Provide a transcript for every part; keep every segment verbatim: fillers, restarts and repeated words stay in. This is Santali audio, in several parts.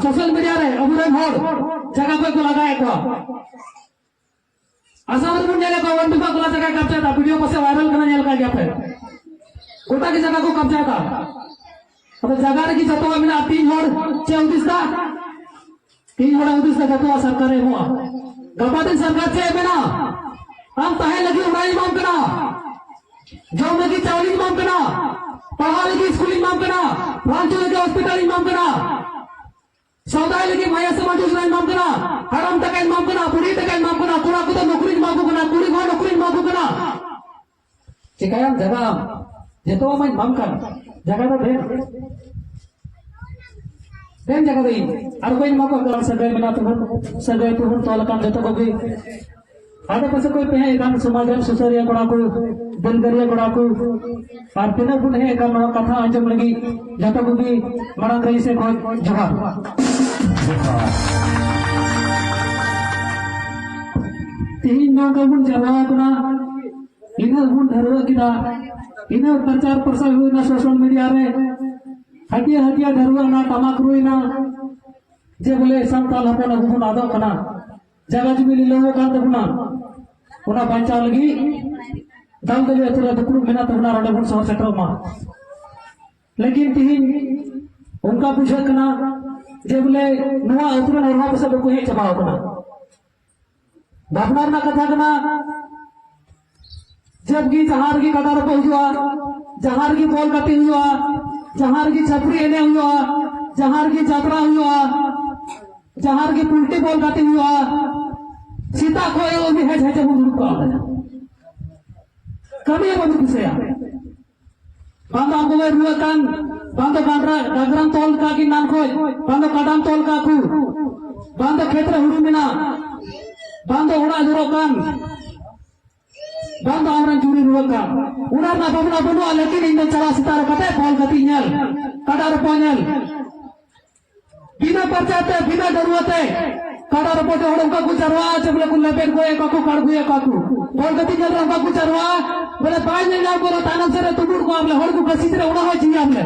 ᱥᱳᱥᱟᱞ ᱢᱤᱰᱤᱭᱟ ᱨᱮ ᱟᱵᱚᱨᱮᱱ ᱦᱚᱲ ᱡᱟᱭᱜᱟ ᱠᱚ ᱠᱚ ᱞᱟᱜᱟᱭᱮᱫ ᱠᱚᱣᱟ᱾ ᱟᱥᱟᱢ ᱨᱮᱵᱚᱱ ᱧᱮᱞᱮᱫ ᱠᱚᱣᱟ, ᱚᱱ ᱵᱤᱵᱷᱟᱜᱽ ᱜᱚᱞᱟ ᱡᱟᱭᱜᱟ ᱠᱟᱵᱡᱟᱭᱮᱫᱟ, ᱵᱷᱤᱰᱤᱭᱳ ᱯᱟᱥᱮ ᱵᱷᱟᱭᱨᱟᱞ ᱠᱟᱱᱟ, ᱧᱮᱞ ᱠᱟᱜ ᱜᱮᱭᱟ ᱯᱮ᱾ ᱜᱚᱴᱟ ᱜᱮ ᱡᱟᱭᱜᱟ ᱠᱚ ᱠᱟᱵᱡᱟᱭᱮᱫᱟ᱾ ᱟᱫᱚ ᱡᱟᱭᱜᱟ ᱨᱮᱜᱮ ᱡᱚᱛᱚᱣᱟᱜ ᱢᱮᱱᱟᱜᱼᱟ, ᱛᱤᱦᱤᱧ ᱦᱚᱲ ᱪᱮᱫ ᱦᱩᱫᱤᱥ ᱫᱟ? ᱛᱤᱦᱤᱧ ᱦᱚᱲ ᱦᱩᱫᱤᱥ ᱫᱟ ᱡᱚᱛᱚᱣᱟᱜ ᱥᱚᱨᱠᱟᱨᱮ ᱮᱢᱚᱜᱼᱟ᱾ ᱜᱟᱯᱟ ᱫᱤᱱ ᱥᱚᱨᱠᱟᱨ ᱪᱮᱫ ᱮ ᱢᱮᱱᱟ? ᱟᱢ ᱛᱟᱦᱮᱸ ᱞᱟᱹᱜᱤᱫ ᱚᱲᱟᱜ ᱤᱧ ᱮᱢᱟᱢ ᱠᱟᱱᱟ, ᱡᱚᱢ ᱞᱟᱹᱜᱤᱫ ᱪᱟᱣᱞᱮᱧ ᱮᱢᱟᱢ ᱠᱟᱱᱟ, ᱯᱟᱲᱦᱟᱣ ᱞᱟᱹᱜᱤᱫ ᱥᱠᱩᱞᱤᱧ ᱮᱢᱟᱢ ᱠᱟᱱᱟ, ᱨᱟᱱ ᱦᱚᱪᱚ ᱞᱟᱹᱜᱤᱫ ᱦᱚᱥᱯᱤᱴᱟᱞᱤᱧ ᱮᱢᱟᱢ ᱠᱟᱱᱟ, ᱥᱚᱣᱫᱟᱭ ᱞᱟᱹᱜᱤᱫ ᱢᱟᱭᱟ ᱥᱟᱢᱟᱱ ᱡᱳᱡᱚᱱᱟᱧ ᱮᱢᱟᱢ ᱠᱟᱱᱟ, ᱦᱟᱲᱟᱢ ᱴᱟᱠᱟᱧ ᱮᱢᱟᱢ ᱠᱟᱱᱟ, ᱵᱩᱲᱦᱤ ᱴᱟᱠᱟᱧ ᱮᱢᱟᱢ ᱠᱟᱱᱟ, ᱠᱚᱲᱟ ᱠᱚᱫᱚ ᱱᱚᱠᱨᱤᱧ ᱮᱢᱟ ᱠᱚ ᱠᱟᱱᱟ, ᱠᱩᱲᱤ ᱠᱚᱦᱚᱸ ᱱᱚᱠᱨᱤᱧ ᱮᱢᱟ ᱠᱚ ᱠᱟᱱᱟ᱾ ᱪᱮᱠᱟᱭᱟᱢ ᱡᱟᱜᱟ ᱟᱢ? ᱡᱚᱛᱚ ᱢᱟᱧ ᱮᱢᱟᱢ ᱠᱟᱱ, ᱡᱟᱜᱟ ᱫᱚ ᱫᱮᱱ᱾ ᱫᱮᱱ ᱡᱟᱜᱟ ᱫᱚ ᱤᱧ᱾ ᱟᱨ ᱚᱠᱚᱭ ᱮᱢᱟ ᱠᱚᱣᱟ? ᱠᱟᱨᱚᱱ ᱥᱟᱹᱜᱟᱹᱭ ᱢᱮᱱᱟᱜ ᱛᱟᱵᱚᱱ, ᱥᱟᱹᱜᱟᱹᱭ ᱛᱮᱵᱚᱱ ᱛᱚᱞ ᱟᱠᱟᱱ ᱡᱚᱛᱚ ᱠᱚᱜᱮ᱾ ᱟᱰᱮ ᱯᱟᱥᱮ ᱠᱷᱚᱱ ᱯᱮ ᱦᱮᱡ ᱟᱠᱟᱱ ᱥᱚᱢᱟᱡᱽ ᱨᱮᱱ ᱥᱩᱥᱟᱹᱨᱤᱭᱟᱹ ᱠᱚᱲᱟ ᱠᱚ, ᱫᱤᱞᱜᱟᱹᱨᱤᱭᱟᱹ ᱠᱚᱲᱟ ᱠᱚ, ᱟᱨ ᱛᱤᱱᱟᱹᱜ ᱵᱚᱱ ᱦᱮᱡ ᱟᱠᱟᱱ ᱱᱚᱣᱟ ᱠᱟᱛᱷᱟ ᱟᱸᱡᱚᱢ ᱞᱟᱹᱜᱤᱫ, ᱡᱚᱛᱚ ᱠᱚᱜᱮ ᱢᱟᱲᱟᱝ ᱨᱮ ᱤᱧ ᱥᱮᱫ ᱠᱷᱚᱱ ᱡᱚᱦᱟᱨ᱾ ᱛᱮᱦᱮᱧ ᱱᱚᱝᱠᱟ ᱵᱚᱱ ᱡᱟᱨᱣᱟ ᱟᱠᱟᱱᱟ, ᱤᱱᱟᱹᱜ ᱵᱚᱱ ᱰᱷᱟᱹᱨᱣᱟᱹᱜ ᱠᱮᱫᱟ, ᱤᱱᱟᱹᱜ ᱯᱨᱚᱪᱟᱨ ᱯᱨᱚᱥᱟᱨ ᱦᱩᱭᱱᱟ ᱥᱳᱥᱟᱞ ᱢᱤᱰᱤᱭᱟ ᱨᱮ, ᱦᱟᱹᱴᱤᱭᱟᱹ ᱦᱟᱹᱴᱤᱭᱟᱹ ᱰᱷᱟᱹᱨᱣᱟᱹᱜ ᱮᱱᱟ, ᱴᱟᱢᱟᱠ ᱨᱩᱭᱱᱟ, ᱡᱮ ᱵᱚᱞᱮ ᱥᱟᱱᱛᱟᱲ ᱦᱚᱯᱚᱱ ᱟᱵᱚ ᱵᱚᱱ ᱟᱫᱚᱜ ᱠᱟᱱᱟ, ᱡᱟᱭᱜᱟ ᱡᱩᱢᱤ ᱞᱤᱞᱟᱹᱣ ᱟᱠᱟᱱ ᱛᱟᱵᱚᱱᱟ, ᱚᱱᱟ ᱵᱟᱧᱪᱟᱣ ᱞᱟᱹᱜᱤᱫ ᱫᱟᱞ ᱫᱟᱞᱤ ᱟᱹᱛᱩ ᱨᱮ ᱫᱩᱯᱲᱩᱵ ᱢᱮᱱᱟᱜ ᱛᱟᱵᱚᱱᱟ, ᱟᱨ ᱚᱸᱰᱮ ᱵᱚᱱ ᱥᱚᱦᱚᱨ ᱥᱮᱴᱮᱨᱚᱜ ᱢᱟ᱾ ᱞᱮᱠᱤᱱ ᱛᱤᱦᱤᱧ ᱚᱱᱠᱟ ᱵᱩᱡᱷᱟᱹᱜ ᱠᱟᱱᱟ ᱡᱮ ᱵᱚᱞᱮ ᱱᱚᱣᱟ ᱟᱹᱛᱩ ᱨᱮᱱ ᱦᱚᱲ ᱦᱚᱸ ᱯᱟᱥᱮᱡ ᱵᱟᱠᱚ ᱦᱮᱡ ᱪᱟᱵᱟ ᱟᱠᱟᱱᱟ᱾ ᱵᱷᱟᱵᱽᱱᱟ ᱨᱮᱱᱟᱜ ᱠᱟᱛᱷᱟ ᱠᱟᱱᱟ, ᱡᱚᱵ ᱜᱮ ᱡᱟᱦᱟᱸ ᱨᱮᱜᱮ ᱠᱟᱰᱟ ᱨᱚᱯᱚᱜ ᱦᱩᱭᱩᱜᱼᱟ, ᱡᱟᱦᱟᱸ ᱨᱮᱜᱮ ᱵᱚᱞ ᱜᱟᱛᱮ ᱦᱩᱭᱩᱜᱼᱟ, ᱡᱟᱦᱟᱸ ᱨᱮᱜᱮ ᱪᱷᱟᱹᱯᱨᱤ ᱮᱱᱮᱡ ᱦᱩᱭᱩᱜᱼᱟ, ᱡᱟᱦᱟᱸ ᱨᱮᱜᱮ ᱡᱟᱛᱨᱟ ᱦᱩᱭᱩᱜᱼᱟ, ᱡᱟᱦᱟᱸ ᱨᱮᱜᱮ ᱯᱩᱞᱴᱤ ᱵᱚᱞ ᱜᱟᱛᱮ ᱦᱩᱭᱩᱜᱼᱟ, ᱥᱮᱛᱟᱜ ᱠᱷᱚᱱ ᱟᱹᱭᱩᱵ ᱦᱟᱹᱵᱤᱡ ᱦᱮᱡ ᱦᱮᱡ ᱵᱚᱱ ᱫᱩᱲᱩᱵ ᱠᱚᱜᱼᱟ᱾ ᱠᱟᱹᱢᱤ ᱦᱚᱸ ᱵᱟᱵᱚᱱ ᱫᱤᱥᱟᱹᱭᱟ᱾ ᱵᱟᱝ ᱫᱚ ᱟᱢ ᱜᱚᱜᱚᱭ ᱨᱩᱣᱟᱹᱜ ᱠᱟᱱ, ᱵᱟᱝ ᱫᱚ ᱰᱟᱝᱨᱟ, ᱰᱟᱝᱨᱟᱢ ᱛᱚᱞ ᱠᱟᱜ ᱜᱮ ᱮᱱᱟᱱ ᱠᱷᱚᱡ, ᱵᱟᱝ ᱫᱚ ᱠᱟᱰᱟᱢ ᱛᱚᱞ ᱠᱟᱜ ᱠᱚ, ᱵᱟᱝ ᱫᱚ ᱠᱷᱮᱛ ᱨᱮ ᱦᱩᱲᱩ ᱢᱮᱱᱟᱜ, ᱵᱟᱝ ᱫᱚ ᱚᱲᱟᱜ ᱡᱚᱨᱚᱜ ᱠᱟᱱ, ᱵᱟᱝ ᱫᱚ ᱟᱢᱨᱮᱱ ᱡᱩᱨᱤ ᱨᱩᱣᱟᱹᱜ ᱠᱟᱱ᱾ ᱚᱱᱟ ᱨᱮᱱᱟᱜ ᱵᱷᱟᱵᱽᱱᱟ ᱵᱟᱹᱱᱩᱜᱼᱟ, ᱞᱮᱠᱤᱱ ᱤᱧ ᱫᱚ ᱪᱟᱞᱟᱣ ᱥᱮᱛᱟᱜ ᱨᱮ ᱠᱟᱛᱮ ᱵᱚᱞ ᱜᱟᱛᱮ ᱧᱮᱞ, ᱠᱟᱰᱟ ᱨᱚᱯᱚᱜ ᱧᱮᱞ, ᱵᱤᱱᱟᱹ ᱯᱟᱨᱪᱟ ᱛᱮ, ᱵᱤᱱᱟᱹ ᱰᱟᱹᱨᱣᱟᱹ ᱛᱮ ᱠᱟᱰᱟ ᱨᱚᱯᱚᱜ ᱛᱮ ᱦᱚᱲ ᱚᱱᱠᱟ ᱠᱚ ᱡᱟᱨᱣᱟᱜᱼᱟ, ᱡᱮ ᱵᱚᱞᱮ ᱠᱚ ᱞᱮᱵᱮᱫ ᱜᱚᱡ ᱮᱫ ᱠᱚᱣᱟ ᱠᱚ, ᱠᱟᱲᱜᱩᱭᱮᱫ ᱠᱚᱣᱟ ᱠᱚ᱾ ᱵᱚᱞ ᱜᱟᱛᱮ ᱧᱮᱞ ᱨᱮ ᱚᱱᱠᱟ ᱠᱚ ᱡᱟᱨᱣᱟᱜᱼᱟ, ᱵᱚᱞᱮ ᱵᱟᱭ ᱧᱮᱞ ᱧᱟᱢ ᱠᱚ ᱨᱮᱦᱚᱸ ᱛᱟᱭᱱᱚᱢ ᱥᱮᱫ ᱨᱮ ᱛᱩᱢᱩᱞ ᱠᱚᱣᱟ ᱵᱚᱞᱮ, ᱦᱚᱲ ᱠᱚ ᱠᱟᱹᱥᱤ ᱨᱮ ᱚᱱᱟ ᱦᱚᱸᱭ ᱡᱤᱭᱟ ᱵᱚᱞᱮ᱾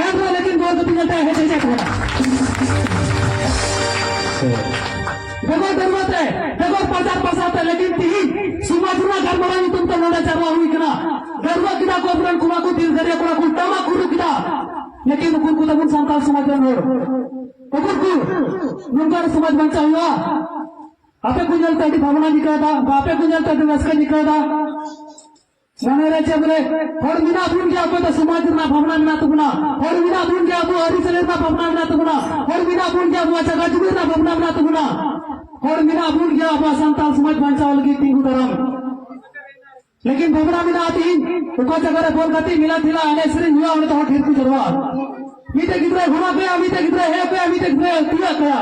ᱮᱱ ᱨᱮᱦᱚᱸ ᱞᱮᱠᱤᱱ ᱵᱚᱞ ᱜᱟᱛᱮ ᱧᱮᱞ ᱛᱮ ᱦᱮᱡ ᱦᱮᱡ ᱠᱚ ᱠᱟᱱᱟ᱾ ᱞᱮᱠᱤᱱ ᱛᱤᱦᱤᱧ ᱥᱚᱢᱟᱡᱽ ᱨᱮᱱᱟᱜ ᱜᱟᱞᱢᱟᱨᱟᱣ ᱧᱩᱛᱩᱢ ᱛᱮ ᱱᱚᱰᱮ ᱡᱟᱨᱣᱟ ᱦᱩᱭ ᱠᱟᱱᱟ᱾ ᱜᱟᱹᱨᱣᱟᱹ ᱠᱮᱫᱟ ᱠᱚ ᱟᱵᱚᱨᱮᱱ ᱠᱚᱲᱟ ᱠᱚ, ᱫᱤᱞ ᱫᱟᱨᱤᱭᱟ ᱠᱚᱲᱟ ᱠᱚ, ᱴᱟᱢᱟᱠ ᱠᱚ ᱨᱩ ᱠᱮᱫᱟ᱾ ᱞᱮᱠᱤᱱ ᱩᱠᱩᱨ ᱠᱚ ᱛᱟᱵᱚᱱ ᱥᱟᱱᱛᱟᱲ ᱥᱚᱢᱟᱡᱽ ᱨᱮᱱ ᱦᱚᱲ? ᱩᱠᱩᱨ ᱠᱚ? ᱱᱚᱝᱠᱟᱱ ᱥᱚᱢᱟᱡᱽ ᱵᱟᱧᱪᱟᱣ ᱦᱩᱭᱩᱜᱼᱟ? ᱟᱯᱮ ᱠᱚ ᱧᱮᱞᱛᱮ ᱟᱹᱰᱤ ᱵᱷᱟᱵᱽᱱᱟᱧ ᱟᱹᱭᱠᱟᱹᱣ ᱮᱫᱟ, ᱵᱟ ᱟᱯᱮ ᱠᱚ ᱧᱮᱞᱛᱮ ᱟᱹᱰᱤ ᱨᱟᱹᱥᱠᱟᱹᱧ ᱟᱹᱭᱠᱟᱹᱣ ᱮᱫᱟ᱾ ᱢᱚᱱᱮ ᱨᱮ ᱪᱮᱫ ᱵᱚᱞᱮ, ᱦᱚᱲ ᱢᱮᱱᱟᱜ ᱵᱚᱱ ᱜᱮᱭᱟ, ᱚᱠᱚᱭ ᱫᱚ ᱥᱚᱢᱟᱡᱽ ᱨᱮᱱᱟᱜ ᱵᱷᱟᱵᱽᱱᱟ ᱢᱮᱱᱟᱜ ᱛᱟᱵᱚᱱᱟ, ᱦᱚᱲ ᱢᱮᱱᱟᱜ ᱵᱚᱱ ᱜᱮᱭᱟ, ᱟᱵᱚ ᱟᱹᱨᱤᱪᱟᱹᱞᱤ ᱨᱮᱱᱟᱜ ᱵᱷᱟᱵᱽᱱᱟ ᱢᱮᱱᱟᱜ ᱛᱟᱵᱚᱱᱟ, ᱦᱚᱲ ᱢᱮᱱᱟᱜ ᱵᱚᱱ ᱜᱮᱭᱟ, ᱟᱵᱚᱣᱟᱜ ᱡᱟᱭᱜᱟ ᱡᱩᱢᱤ ᱨᱮᱱᱟᱜ ᱵᱷᱟᱵᱽᱱᱟ ᱢᱮᱱᱟᱜ ᱛᱟᱵᱚᱱᱟ, ᱦᱚᱲ ᱢᱮᱱᱟᱜ ᱵᱚᱱ ᱜᱮᱭᱟ, ᱟᱵᱚᱣᱟᱜ ᱥᱟᱱᱛᱟᱲ ᱥᱚᱢᱟᱡᱽ ᱵᱟᱧᱪᱟᱣ ᱞᱟᱹᱜᱤᱫ ᱛᱤᱸᱜᱩ ᱫᱟᱨᱟᱢ᱾ ᱞᱮᱠᱤᱱ ᱵᱷᱟᱵᱽᱱᱟ ᱢᱮᱱᱟᱜᱼᱟ ᱛᱤᱦᱤᱧ, ᱚᱠᱟ ᱡᱟᱭᱜᱟ ᱨᱮ ᱵᱚᱞ ᱜᱟᱛᱮᱜ, ᱢᱮᱞᱟ ᱴᱷᱮᱞᱟ, ᱮᱱᱮᱡ ᱥᱮᱨᱮᱧ ᱦᱩᱭᱩᱜᱼᱟ, ᱚᱸᱰᱮ ᱫᱚ ᱦᱚᱲ ᱰᱷᱮᱨ ᱠᱚ ᱡᱟᱨᱣᱟᱜᱼᱟ᱾ ᱢᱤᱫᱴᱮᱡ ᱜᱤᱫᱽᱨᱟᱹᱭ ᱜᱷᱚᱲᱟ ᱠᱚᱭᱟ, ᱢᱤᱫᱴᱮᱡ ᱜᱤᱫᱽᱨᱟᱹᱭ ᱦᱮᱡ ᱠᱚᱭᱟ, ᱢᱤᱫᱴᱮᱡ ᱜᱤᱫᱽᱨᱟᱹᱭ ᱛᱤᱭᱟᱹᱜ ᱠᱚᱭᱟ᱾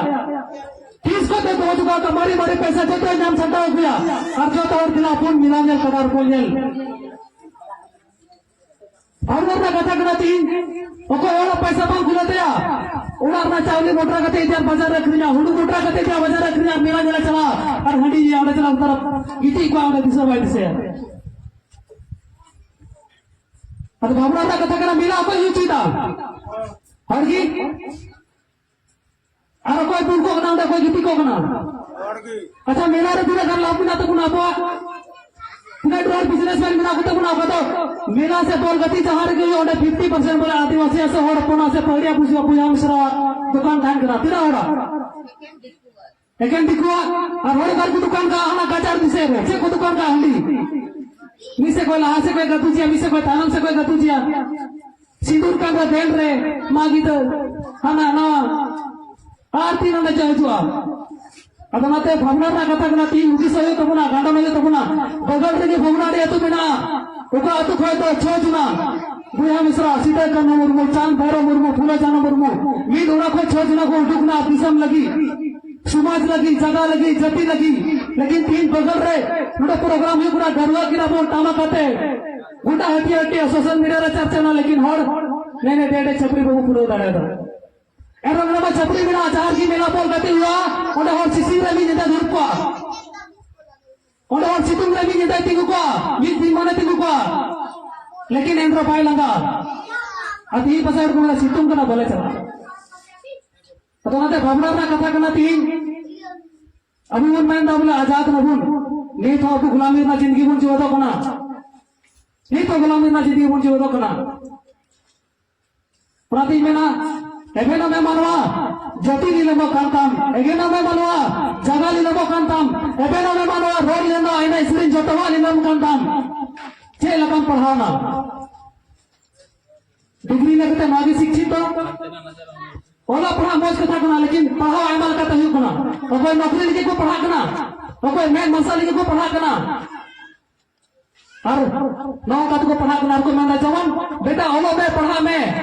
ᱛᱤᱥ ᱠᱚᱛᱮ ᱫᱚᱦᱚ ᱡᱚᱜᱟᱣ ᱠᱟᱜ, ᱢᱟᱨᱮ ᱢᱟᱨᱮ ᱯᱚᱭᱥᱟ ᱡᱚᱛᱚᱭ ᱧᱟᱢ ᱥᱟᱢᱴᱟᱣ ᱟᱹᱜᱩᱭᱟ᱾ ᱟᱨ ᱡᱚᱛᱚ ᱦᱚᱲ ᱫᱮᱞᱟ ᱵᱚᱱ ᱢᱮᱞᱟ ᱧᱮᱞ, ᱠᱟᱰᱟ ᱨᱚᱯᱚᱲ ᱧᱮᱞ᱾ ᱵᱷᱟᱵᱽᱱᱟ ᱨᱮᱱᱟᱜ ᱠᱟᱛᱷᱟ ᱠᱟᱱᱟ ᱛᱤᱦᱤᱧ, ᱚᱠᱚᱭ ᱦᱚᱲᱟᱜ ᱯᱚᱭᱥᱟ ᱵᱟᱝ ᱠᱷᱩᱞᱟᱹᱣ ᱛᱟᱭᱟ, ᱚᱲᱟᱜ ᱨᱮᱱᱟᱜ ᱪᱟᱣᱞᱮ ᱢᱚᱴᱨᱟ ᱠᱟᱛᱮ ᱤᱫᱤᱭᱟ, ᱵᱟᱡᱟᱨ ᱨᱮ ᱟᱹᱠᱷᱨᱤᱧᱟ, ᱦᱩᱲᱩ ᱢᱚᱴᱨᱟ ᱠᱟᱛᱮ ᱤᱫᱤᱭᱟ, ᱵᱟᱡᱟᱨ ᱨᱮ ᱟᱹᱠᱷᱨᱤᱧᱟ, ᱟᱨ ᱢᱮᱞᱟ ᱧᱮᱞᱮ ᱪᱟᱞᱟᱜᱼᱟ, ᱟᱨ ᱦᱟᱺᱰᱤ ᱧᱩᱭᱟ, ᱚᱸᱰᱮ ᱪᱟᱞᱟᱣ ᱠᱟᱛᱮ ᱜᱤᱛᱤᱡ ᱠᱚᱜᱼᱟ, ᱚᱸᱰᱮ ᱫᱤᱥᱟᱹ ᱵᱟᱭ ᱫᱤᱥᱟᱹᱭᱟ᱾ ᱟᱫᱚ ᱵᱷᱟᱵᱽᱱᱟ ᱨᱮᱱᱟᱜ ᱠᱟᱛᱷᱟ ᱠᱟᱱᱟ, ᱢᱮᱞᱟ ᱚᱠᱚᱭ ᱦᱩᱭ ᱦᱚᱪᱚᱭᱮᱫᱟ? ᱦᱚᱲ ᱜᱮ᱾ ᱟᱨ ᱚᱠᱚᱭ ᱫᱩᱲᱩᱵ ᱠᱚᱜ ᱠᱟᱱᱟ, ᱚᱸᱰᱮ ᱚᱠᱚᱭ ᱜᱤᱛᱤᱡ ᱠᱚᱜ ᱠᱟᱱᱟ? ᱟᱪᱪᱷᱟ, ᱢᱮᱞᱟ ᱨᱮ ᱛᱤᱱᱟᱹᱜ ᱜᱟᱱ ᱞᱟᱵᱷ ᱢᱮᱱᱟᱜ ᱛᱟᱵᱚᱱᱟ ᱟᱵᱚᱣᱟᱜ? ᱛᱤᱱᱟᱹᱜ ᱰᱷᱮᱨ ᱵᱤᱡᱽᱱᱮᱥᱢᱮᱱ ᱢᱮᱱᱟᱜ ᱠᱚ ᱛᱟᱵᱚᱱᱟ? ᱚᱠᱟ ᱫᱚ ᱢᱮᱞᱟ ᱥᱮ ᱵᱚᱞ ᱜᱟᱛᱮ ᱡᱟᱦᱟᱸ ᱨᱮᱜᱮ ᱦᱩᱭᱩᱜ, ᱚᱸᱰᱮ ᱯᱷᱤᱯᱴᱤ ᱯᱟᱨᱥᱮᱱᱴ ᱵᱚᱞᱮ ᱟᱹᱫᱤᱵᱟᱹᱥᱤ ᱥᱮ ᱦᱚᱲ ᱦᱚᱯᱚᱱᱟᱜ ᱥᱮ ᱯᱟᱹᱦᱲᱤᱭᱟ ᱵᱩᱥᱤᱭᱟ ᱵᱚᱭᱦᱟ ᱢᱤᱥᱨᱟᱣᱟᱜ ᱫᱚᱠᱟᱱ ᱛᱟᱦᱮᱱ ᱠᱟᱱᱟ᱾ ᱛᱤᱱᱟᱹᱜ ᱦᱚᱲᱟᱜ? ᱮᱠᱮᱱ ᱫᱤᱠᱩᱣᱟᱜ᱾ ᱟᱨ ᱦᱚᱲ ᱚᱠᱟ ᱨᱮᱠᱚ ᱫᱚᱠᱟᱱ ᱠᱟᱜᱼᱟ? ᱦᱟᱱᱟ ᱜᱟᱡᱟᱲ ᱫᱤᱥᱟᱹ ᱨᱮ᱾ ᱪᱮᱫ ᱠᱚ ᱫᱚᱠᱟᱱ ᱠᱟᱜᱼᱟ? ᱦᱟᱺᱰᱤ᱾ ᱢᱤᱫ ᱥᱮᱫ ᱠᱷᱚᱱ ᱞᱟᱦᱟ ᱥᱮᱫ ᱠᱷᱚᱱ ᱜᱟᱹᱛᱩ ᱪᱮᱭᱟ, ᱢᱤᱫ ᱥᱮᱫ ᱠᱷᱚᱱ ᱛᱟᱭᱱᱚᱢ ᱥᱮᱫ ᱠᱷᱚᱱ ᱜᱟᱹᱛᱩ ᱪᱮᱭᱟ᱾ ᱥᱤᱸᱫᱩᱨ ᱠᱟᱱ ᱨᱮ ᱫᱮᱱ ᱨᱮ ᱢᱟ ᱜᱤᱫᱟᱹᱨ, ᱦᱟᱱᱟ ᱱᱟᱣᱟ ᱟᱨ ᱛᱤᱱ ᱚᱸᱰᱮ ᱪᱚ ᱦᱤᱡᱩᱜᱼᱟ᱾ ᱟᱫᱚ ᱚᱱᱟᱛᱮ ᱵᱷᱟᱵᱽᱱᱟ ᱨᱮᱱᱟᱜ ᱠᱟᱛᱷᱟ ᱠᱟᱱᱟ, ᱛᱤᱦᱤᱧ ᱦᱩᱫᱤᱥ ᱦᱩᱭᱩᱜ ᱛᱟᱵᱚᱱᱟ, ᱜᱟᱸᱰᱚᱱ ᱦᱩᱭᱩᱜ ᱛᱟᱵᱚᱱᱟ᱾ ᱵᱚᱜᱚᱞ ᱨᱮᱜᱮ ᱵᱷᱚᱜᱽᱱᱟᱰᱤ ᱟᱹᱛᱩ ᱢᱮᱱᱟᱜᱼᱟ, ᱚᱠᱟ ᱟᱹᱛᱩ ᱠᱷᱚᱱ ᱫᱚ ᱪᱷᱚ ᱡᱚᱱᱟ ᱵᱚᱭᱦᱟ ᱢᱤᱥᱨᱟ, ᱥᱤᱫᱟᱹ ᱠᱟᱹᱱᱦᱩ ᱢᱩᱨᱢᱩ, ᱪᱟᱸᱫ ᱵᱷᱟᱭᱨᱚ ᱢᱩᱨᱢᱩ, ᱯᱷᱩᱞᱳ ᱡᱷᱟᱱᱚ ᱢᱩᱨᱢᱩ, ᱢᱤᱫ ᱚᱲᱟᱜ ᱠᱷᱚᱱ ᱪᱷᱚ ᱡᱚᱱᱟ ᱠᱚ ᱩᱰᱩᱠ ᱮᱱᱟ ᱫᱤᱥᱚᱢ ᱞᱟᱹᱜᱤᱫ, ᱥᱚᱢᱟᱡᱽ ᱞᱟᱹᱜᱤᱫ, ᱡᱟᱭᱜᱟ ᱞᱟᱹᱜᱤᱫ, ᱡᱟᱹᱛᱤ ᱞᱟᱹᱜᱤᱫ᱾ ᱞᱮᱠᱤᱱ ᱛᱤᱦᱤᱧ ᱵᱚᱜᱚᱞ ᱨᱮ ᱱᱚᱰᱮ ᱯᱨᱳᱜᱨᱟᱢ ᱦᱩᱭᱩᱜ ᱠᱟᱱᱟ, ᱜᱟᱹᱨᱣᱟᱹ ᱠᱤᱱᱟ ᱵᱚᱱ ᱴᱟᱢᱟ ᱠᱟᱛᱮ, ᱜᱚᱴᱟ ᱦᱟᱹᱴᱤᱭᱟᱹ ᱦᱟᱹᱴᱤᱭᱟᱹ ᱥᱳᱥᱟᱞ ᱢᱤᱰᱤᱭᱟ ᱨᱮ ᱪᱟᱨᱪᱟ ᱮᱱᱟ, ᱞᱮᱠᱤᱱ ᱦᱚᱲ ᱱᱮ ᱱᱮ ᱰᱮ ᱰᱮ ᱪᱷᱟᱹᱯᱨᱤ ᱵᱟᱵᱚ ᱯᱩᱨᱟᱹᱣ ᱫᱟᱲᱮᱭᱟᱫᱟ᱾ ᱮᱱᱨᱮᱦᱚᱸ ᱱᱚᱰᱮ ᱢᱟ ᱪᱷᱟᱹᱯᱨᱤ ᱢᱮᱱᱟᱜᱼᱟ, ᱡᱟᱦᱟᱸ ᱨᱮᱜᱮ ᱢᱮᱞᱟ ᱵᱚᱞ ᱜᱟᱛᱮ ᱦᱩᱭᱩᱜᱼᱟ, ᱚᱸᱰᱮ ᱦᱚᱲ ᱥᱤᱥᱤᱨ ᱨᱮ ᱢᱤᱫ ᱧᱤᱫᱟᱹ ᱫᱩᱲᱩᱵ ᱠᱚᱜᱼᱟ, ᱚᱸᱰᱮ ᱦᱚᱲ ᱥᱤᱛᱩᱝ ᱨᱮ ᱢᱤᱫ ᱧᱤᱫᱟᱹᱭ ᱛᱤᱸᱜᱩ ᱠᱚᱜᱼᱟ, ᱢᱤᱫ ᱫᱤᱱ ᱢᱟᱱᱮ ᱛᱤᱸᱜᱩ ᱠᱚᱜᱼᱟ, ᱞᱮᱠᱤᱱ ᱮᱱᱨᱮᱦᱚᱸ ᱵᱟᱭ ᱞᱟᱸᱜᱟ᱾ ᱟᱨ ᱛᱤᱦᱤᱧ ᱯᱟᱥᱮᱡ ᱦᱚᱲ ᱠᱚ ᱢᱮᱱᱟ, "ᱥᱤᱛᱩᱝ ᱠᱟᱱᱟ, ᱵᱟᱞᱮ ᱪᱟᱞᱟᱜᱼᱟ᱾" ᱟᱫᱚ ᱚᱱᱟᱛᱮ ᱵᱷᱟᱵᱽᱱᱟ ᱨᱮᱱᱟᱜ ᱠᱟᱛᱷᱟ ᱠᱟᱱᱟ ᱛᱤᱦᱤᱧ᱾ ᱟᱵᱚ ᱵᱚᱱ ᱢᱮᱱ ᱮᱫᱟ ᱵᱚᱞᱮ ᱟᱡᱟᱫ ᱱᱟᱵᱚᱱ, ᱱᱤᱛ ᱦᱚᱸ ᱟᱵᱚ ᱜᱩᱞᱟᱢᱤ ᱨᱮᱱᱟᱜ ᱡᱤᱱᱫᱮᱜᱤ ᱵᱚᱱ ᱡᱤᱣᱮᱫᱚᱜ ᱠᱟᱱᱟ᱾ ᱱᱤᱛ ᱦᱚᱸ ᱜᱩᱞᱟᱢᱤ ᱨᱮᱱᱟᱜ ᱡᱤᱱᱫᱮᱜᱤ ᱵᱚᱱ ᱡᱤᱣᱮᱫᱚᱜ ᱠᱟᱱᱟ᱾ ᱚᱱᱟᱛᱤᱧ ᱢᱮᱱᱟ, ᱮᱵᱷᱮᱱ ᱚᱢᱮ ᱢᱟᱱᱣᱟ, ᱡᱟᱹᱛᱤ ᱞᱤᱞᱟᱹᱢᱚᱜ ᱠᱟᱱ ᱛᱟᱢ᱾ ᱮᱵᱷᱮᱱ ᱚᱢᱮ ᱢᱟᱱᱣᱟ, ᱡᱟᱭᱜᱟ ᱞᱤᱞᱟᱹᱢᱚᱜ ᱠᱟᱱ ᱛᱟᱢ᱾ ᱮᱵᱷᱮᱱ ᱚᱢᱮ ᱢᱟᱱᱣᱟ, ᱨᱚᱲ ᱞᱮᱱᱫᱟ, ᱮᱱᱮᱡ ᱥᱮᱨᱮᱧ ᱡᱚᱛᱚᱣᱟᱜ ᱞᱤᱞᱟᱹᱢ ᱠᱟᱱ ᱛᱟᱢ᱾ ᱪᱮᱫ ᱞᱮᱠᱟᱢ ᱯᱟᱲᱦᱟᱣᱱᱟ? ᱰᱤᱜᱽᱨᱤ ᱞᱮ ᱠᱟᱛᱮ ᱱᱚᱣᱟ ᱜᱮ ᱥᱤᱠᱠᱷᱤᱛ ᱫᱚ᱾ ᱚᱞᱚᱜ ᱯᱟᱲᱦᱟᱜ ᱢᱚᱡᱽ ᱠᱟᱛᱷᱟ ᱠᱟᱱᱟ, ᱞᱮᱠᱤᱱ ᱯᱟᱲᱦᱟᱣ ᱟᱭᱢᱟ ᱞᱮᱠᱟᱛᱮ ᱦᱩᱭᱩᱜ ᱠᱟᱱᱟ᱾ ᱚᱠᱚᱭ ᱱᱚᱠᱨᱤ ᱞᱟᱹᱜᱤᱫ ᱠᱚ ᱯᱟᱲᱦᱟᱜ ᱠᱟᱱᱟ, ᱚᱠᱚᱭ ᱢᱮᱫ ᱢᱟᱨᱥᱟᱞ ᱞᱟᱹᱜᱤᱫ ᱠᱚ ᱯᱟᱲᱦᱟᱜ ᱠᱟᱱᱟ᱾ ᱟᱨ ᱱᱚᱝᱠᱟ ᱛᱮᱠᱚ ᱯᱟᱲᱦᱟᱜ ᱠᱟᱱᱟ, ᱟᱨ ᱠᱚ ᱢᱮᱱᱫᱟ, "ᱡᱮᱢᱚᱱ ᱵᱮᱴᱟ ᱚᱞᱚᱜ ᱢᱮ, ᱯᱟᱲᱦᱟᱜ ᱢᱮ,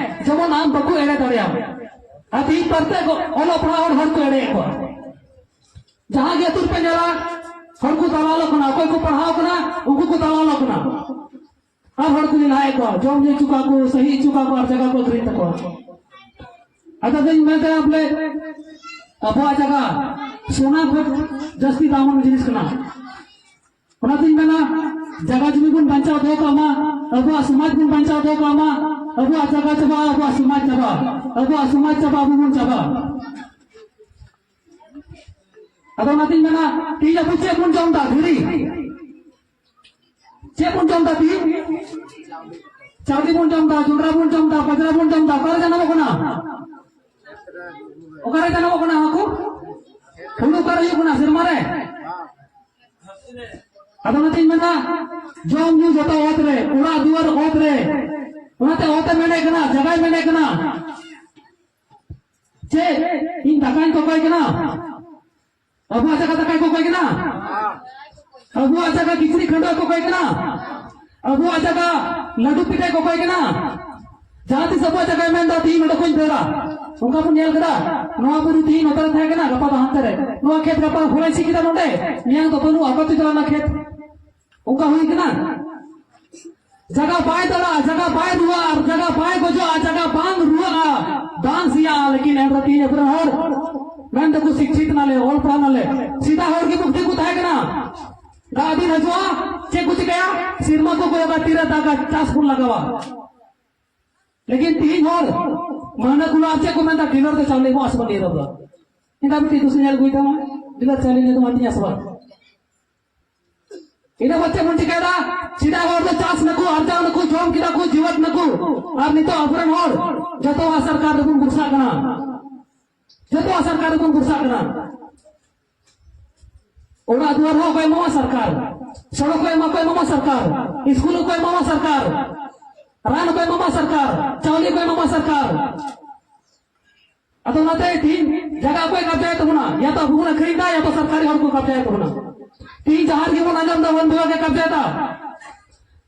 ᱡᱮᱢᱚᱱ ᱟᱢ ᱵᱟᱠᱚ ᱮᱲᱮ ᱫᱟᱲᱮᱭᱟᱢ᱾" ᱟᱨ ᱛᱤᱦᱤᱧ ᱯᱟᱨᱛᱮ ᱠᱚ ᱚᱞᱚᱜ ᱯᱟᱲᱦᱟᱜ ᱦᱚᱲ, ᱦᱚᱲ ᱠᱚ ᱮᱲᱮᱭᱮᱫ ᱠᱚᱣᱟ᱾ ᱡᱟᱦᱟᱸ ᱜᱮ ᱟᱹᱛᱩ ᱨᱮᱯᱮ ᱧᱮᱞᱟ, ᱦᱚᱲ ᱠᱚ ᱫᱟᱞᱟᱞᱚᱜ ᱠᱟᱱᱟ, ᱚᱠᱚᱭ ᱠᱚ ᱯᱟᱲᱦᱟᱣ ᱠᱟᱱᱟ, ᱩᱱᱠᱩ ᱠᱚ ᱫᱟᱞᱟᱞᱚᱜ ᱠᱟᱱᱟ᱾ ᱟᱨ ᱦᱚᱲ ᱠᱚ ᱞᱮᱞᱦᱟᱭᱮᱫ ᱠᱚᱣᱟ, ᱡᱚᱢ ᱧᱩ ᱦᱚᱪᱚ ᱠᱚᱣᱟ ᱠᱚ, ᱥᱟᱹᱦᱤ ᱦᱚᱪᱚ ᱠᱚᱣᱟ ᱠᱚ, ᱟᱨ ᱡᱟᱭᱜᱟ ᱠᱚ ᱟᱹᱠᱷᱨᱤᱧ ᱛᱟᱠᱚᱣᱟ᱾ ᱟᱫᱚ ᱫᱚᱧ ᱢᱮᱱ ᱠᱮᱫᱟ ᱵᱚᱞᱮ, ᱟᱵᱚᱣᱟᱜ ᱡᱟᱭᱜᱟ ᱥᱳᱱᱟ ᱠᱷᱚᱱ ᱡᱟᱹᱥᱛᱤ ᱫᱟᱢᱟᱱ ᱡᱤᱱᱤᱥ ᱠᱟᱱᱟ᱾ ᱚᱱᱟᱛᱤᱧ ᱢᱮᱱᱟ, ᱡᱟᱭᱜᱟ ᱡᱩᱢᱤ ᱵᱚᱱ ᱵᱟᱧᱪᱟᱣ ᱫᱚᱦᱚ ᱠᱟᱜ ᱢᱟ, ᱟᱵᱚᱣᱟᱜ ᱥᱚᱢᱟᱡᱽ ᱵᱚᱱ ᱵᱟᱧᱪᱟᱣ ᱫᱚᱦᱚ ᱠᱟᱜ ᱢᱟ᱾ ᱟᱵᱚᱣᱟᱜ ᱡᱟᱭᱜᱟ ᱪᱟᱵᱟᱜᱼᱟ, ᱟᱵᱚᱣᱟᱜ ᱥᱚᱢᱟᱡᱽ ᱪᱟᱵᱟᱜᱼᱟ, ᱟᱵᱚᱣᱟᱜ ᱥᱚᱢᱟᱡᱽ ᱪᱟᱵᱟᱜᱼᱟ, ᱟᱵᱚ ᱵᱚᱱ ᱪᱟᱵᱟᱜᱼᱟ᱾ ᱟᱫᱚ ᱚᱱᱟᱛᱤᱧ ᱢᱮᱱᱟ, ᱛᱮᱦᱤᱧ ᱟᱵᱚ ᱪᱮᱫ ᱵᱚᱱ ᱡᱚᱢ ᱮᱫᱟ? ᱫᱷᱤᱨᱤ᱾ ᱪᱮᱫ ᱵᱚᱱ ᱡᱚᱢ ᱮᱫᱟ ᱛᱮᱦᱤᱧ? ᱪᱟᱣᱞᱮ ᱵᱚᱱ ᱡᱚᱢ ᱮᱫᱟ, ᱡᱚᱱᱰᱨᱟ ᱵᱚᱱ ᱡᱚᱢ ᱮᱫᱟ, ᱵᱟᱡᱽᱨᱟ ᱵᱚᱱ ᱡᱚᱢ ᱮᱫᱟ᱾ ᱚᱠᱟᱨᱮ ᱡᱟᱱᱟᱢᱚᱜ ᱠᱟᱱᱟ? ᱚᱠᱟᱨᱮ ᱡᱟᱱᱟᱢᱚᱜ ᱠᱟᱱᱟ ᱦᱟᱹᱠᱩ? ᱦᱩᱲᱩ ᱚᱠᱟᱨᱮ ᱦᱩᱭᱩᱜ ᱠᱟᱱᱟ ᱥᱮᱨᱢᱟ ᱨᱮ? ᱟᱫᱚ ᱚᱱᱟᱛᱤᱧ ᱢᱮᱱᱟ, ᱡᱚᱢ ᱧᱩ ᱡᱚᱛᱚ ᱚᱛ ᱨᱮ, ᱚᱲᱟᱜ ᱫᱩᱣᱟᱹᱨ ᱚᱛ ᱨᱮ᱾ ᱚᱱᱟᱛᱮ ᱚᱛ ᱮ ᱢᱮᱱᱮᱫ ᱠᱟᱱᱟ, ᱡᱟᱭᱜᱟᱭ ᱢᱮᱱᱮᱫ ᱠᱟᱱᱟ᱾ ᱪᱮᱫ? ᱤᱧ ᱫᱟᱠᱟᱧ ᱠᱚᱠᱚᱭ ᱠᱟᱱᱟ? ᱟᱵᱚᱣᱟᱜ ᱡᱟᱭᱜᱟ ᱫᱟᱠᱟᱭ ᱠᱚᱠᱚᱭ ᱠᱟᱱᱟ? ᱟᱵᱚᱣᱟᱜ ᱡᱟᱭᱜᱟ ᱠᱤᱪᱨᱤᱡ ᱠᱷᱟᱹᱰᱣᱟᱹᱜ ᱠᱚᱠᱚᱭ ᱠᱟᱱᱟ? ᱟᱵᱚᱣᱟᱜ ᱡᱟᱭᱜᱟ ᱞᱟᱹᱰᱩ ᱯᱤᱴᱷᱟᱹᱭ ᱠᱚᱠᱚᱭ ᱠᱟᱱᱟ? ᱡᱟᱦᱟᱸ ᱛᱤᱥ ᱟᱵᱚᱣᱟᱜ ᱡᱟᱭᱜᱟᱭ ᱢᱮᱱᱫᱟ, "ᱛᱤᱦᱤᱧ ᱱᱚᱰᱮ ᱠᱷᱚᱱ ᱫᱟᱹᱲᱟ"? ᱚᱱᱠᱟ ᱵᱚᱱ ᱧᱮᱞ ᱠᱮᱫᱟ, ᱱᱚᱣᱟ ᱵᱩᱨᱩ ᱛᱤᱦᱤᱧ ᱱᱚᱛᱮ ᱨᱮ ᱛᱟᱦᱮᱸ ᱠᱟᱱᱟ, ᱜᱟᱯᱟ ᱫᱚ ᱦᱟᱱᱛᱮ ᱨᱮ᱾ ᱱᱚᱣᱟ ᱠᱷᱮᱛ ᱜᱟᱯᱟ ᱦᱚᱲᱮ ᱥᱤ ᱠᱮᱫᱟ ᱱᱚᱰᱮ, ᱢᱮᱭᱟᱝ ᱫᱚ ᱵᱟᱹᱱᱩᱜᱼᱟ, ᱚᱠᱚᱭ ᱪᱚ ᱪᱟᱞᱟᱣ ᱮᱱᱟ ᱠᱷᱮᱛ᱾ ᱚᱱᱠᱟ ᱦᱩᱭ ᱠᱟᱱᱟ? ᱡᱟᱭᱜᱟ ᱵᱟᱭ ᱫᱟᱹᱲᱟ, ᱡᱟᱭᱜᱟ ᱵᱟᱭ ᱨᱩᱣᱟᱹᱜᱼᱟ, ᱟᱨ ᱡᱟᱭᱜᱟ ᱵᱟᱭ ᱜᱚᱡᱚᱜᱼᱟ, ᱡᱟᱭᱜᱟ ᱵᱟᱝ ᱨᱩᱣᱟᱹᱜᱼᱟ, ᱵᱟᱝ ᱥᱮᱭᱟᱜᱼᱟ, ᱞᱮᱠᱤᱱ ᱮᱱᱨᱮᱦᱚᱸ ᱛᱤᱦᱤᱧ ᱟᱵᱚᱨᱮᱱ ᱦᱚᱲ ᱢᱮᱱ ᱫᱟᱠᱚ, "ᱥᱤᱠᱠᱷᱤᱛ ᱱᱟᱞᱮ, ᱚᱞ ᱯᱟᱲᱦᱟᱣ ᱱᱟᱞᱮ᱾" ᱥᱤᱫᱷᱟ ᱦᱚᱲ ᱜᱮ ᱢᱩᱠᱛᱤ ᱠᱚ ᱛᱟᱦᱮᱸ ᱠᱟᱱᱟ᱾ ᱫᱟᱜ ᱫᱤᱱ ᱦᱤᱡᱩᱜᱼᱟ, ᱪᱮᱫ ᱠᱚ ᱪᱤᱠᱟᱹᱭᱟ? ᱥᱮᱨᱢᱟ ᱠᱚ ᱠᱚᱭᱚᱜᱟ, ᱛᱤᱨᱮ ᱫᱟᱜᱟ, ᱪᱟᱥ ᱵᱚᱱ ᱞᱟᱜᱟᱣᱟ᱾ ᱞᱮᱠᱤᱱ ᱛᱤᱦᱤᱧ ᱦᱚᱲ ᱢᱟᱹᱦᱱᱟᱹ ᱠᱷᱚᱱᱟᱜ ᱪᱮᱫ ᱠᱚ ᱢᱮᱱᱫᱟ, "ᱰᱤᱞᱟᱨ ᱛᱮ ᱪᱟᱣᱞᱮ ᱮᱢᱚᱜ ᱟᱥᱮ ᱵᱟᱝ ᱱᱤᱭᱟᱹ ᱫᱷᱟᱣ ᱫᱚ?" ᱤᱧ ᱫᱚ ᱢᱤᱫᱴᱤᱡ ᱫᱩᱥᱤ ᱧᱮᱞ ᱟᱹᱜᱩᱭ ᱛᱟᱢᱟ, ᱰᱤᱞᱟᱨ ᱪᱟᱣᱞᱮ ᱱᱤᱭᱟᱹ ᱫᱚ ᱵᱟᱝ ᱛᱤᱧ ᱟᱥᱵᱟ᱾ ᱤᱱᱟᱹ ᱵᱟᱫ ᱪᱮᱫ ᱵᱚᱱ ᱪᱤᱠᱟᱹᱭᱮᱫᱟ? ᱥᱮᱫᱟᱭ ᱦᱚᱲ ᱫᱚ ᱪᱟᱥ ᱱᱟᱠᱚ, ᱟᱨᱡᱟᱣ ᱱᱟᱠᱚ, ᱡᱚᱢ ᱠᱮᱫᱟ ᱠᱚ, ᱡᱤᱣᱮᱫ ᱱᱟᱠᱚ᱾ ᱟᱨ ᱱᱤᱛᱚᱜ ᱟᱵᱚᱨᱮᱱ ᱦᱚᱲ ᱡᱚᱛᱚᱣᱟᱜ ᱥᱚᱨᱠᱟᱨ ᱨᱮᱵᱚᱱ ᱵᱷᱚᱨᱥᱟᱜ ᱠᱟᱱᱟ, ᱡᱚᱛᱚᱣᱟᱜ ᱥᱚᱨᱠᱟᱨ ᱨᱮᱵᱚᱱ ᱵᱷᱚᱨᱥᱟᱜ ᱠᱟᱱᱟ᱾ ᱚᱲᱟᱜ ᱫᱩᱣᱟᱹᱨ ᱦᱚᱸ ᱚᱠᱚᱭ ᱮᱢᱟᱢᱟ? ᱥᱚᱨᱠᱟᱨ᱾ ᱥᱚᱲᱚᱠ ᱚᱠᱚᱭ ᱮᱢᱟ-, ᱚᱠᱚᱭ ᱮᱢᱟᱢᱟ? ᱥᱚᱨᱠᱟᱨ᱾ ᱥᱠᱩᱞ ᱚᱠᱚᱭ ᱮᱢᱟᱢᱟ? ᱥᱚᱨᱠᱟᱨ᱾ ᱨᱟᱱ ᱚᱠᱚᱭ ᱮᱢᱟᱢᱟ? ᱥᱚᱨᱠᱟᱨ᱾ ᱪᱟᱣᱞᱮ ᱚᱠᱚᱭ ᱮᱢᱟᱢᱟ? ᱥᱚᱨᱠᱟᱨ᱾ ᱟᱫᱚ ᱚᱱᱟᱛᱮ ᱛᱤᱦᱤᱧ ᱡᱟᱭᱜᱟ ᱚᱠᱚᱭ ᱠᱟᱵᱡᱟᱭᱮᱫ ᱛᱟᱵᱚᱱᱟ? ᱭᱟ ᱛᱚ ᱟᱵᱚ ᱵᱚᱱ ᱟᱹᱠᱷᱨᱤᱧ ᱮᱫᱟ, ᱭᱟ ᱛᱚ ᱥᱚᱨᱠᱟᱨᱤ ᱦᱚᱲ ᱠᱚ ᱠᱟᱵᱡᱟᱭᱮᱫ ᱛᱟᱵᱚᱱᱟ᱾ ᱛᱤᱦᱤᱧ ᱡᱟᱦᱟᱸ ᱨᱮᱜᱮ ᱵᱚᱱ ᱟᱸᱡᱚᱢ ᱮᱫᱟ, ᱵᱚᱱ ᱵᱤᱵᱷᱟᱜᱽ ᱮ ᱠᱟᱵᱡᱟᱭᱮᱫᱟ᱾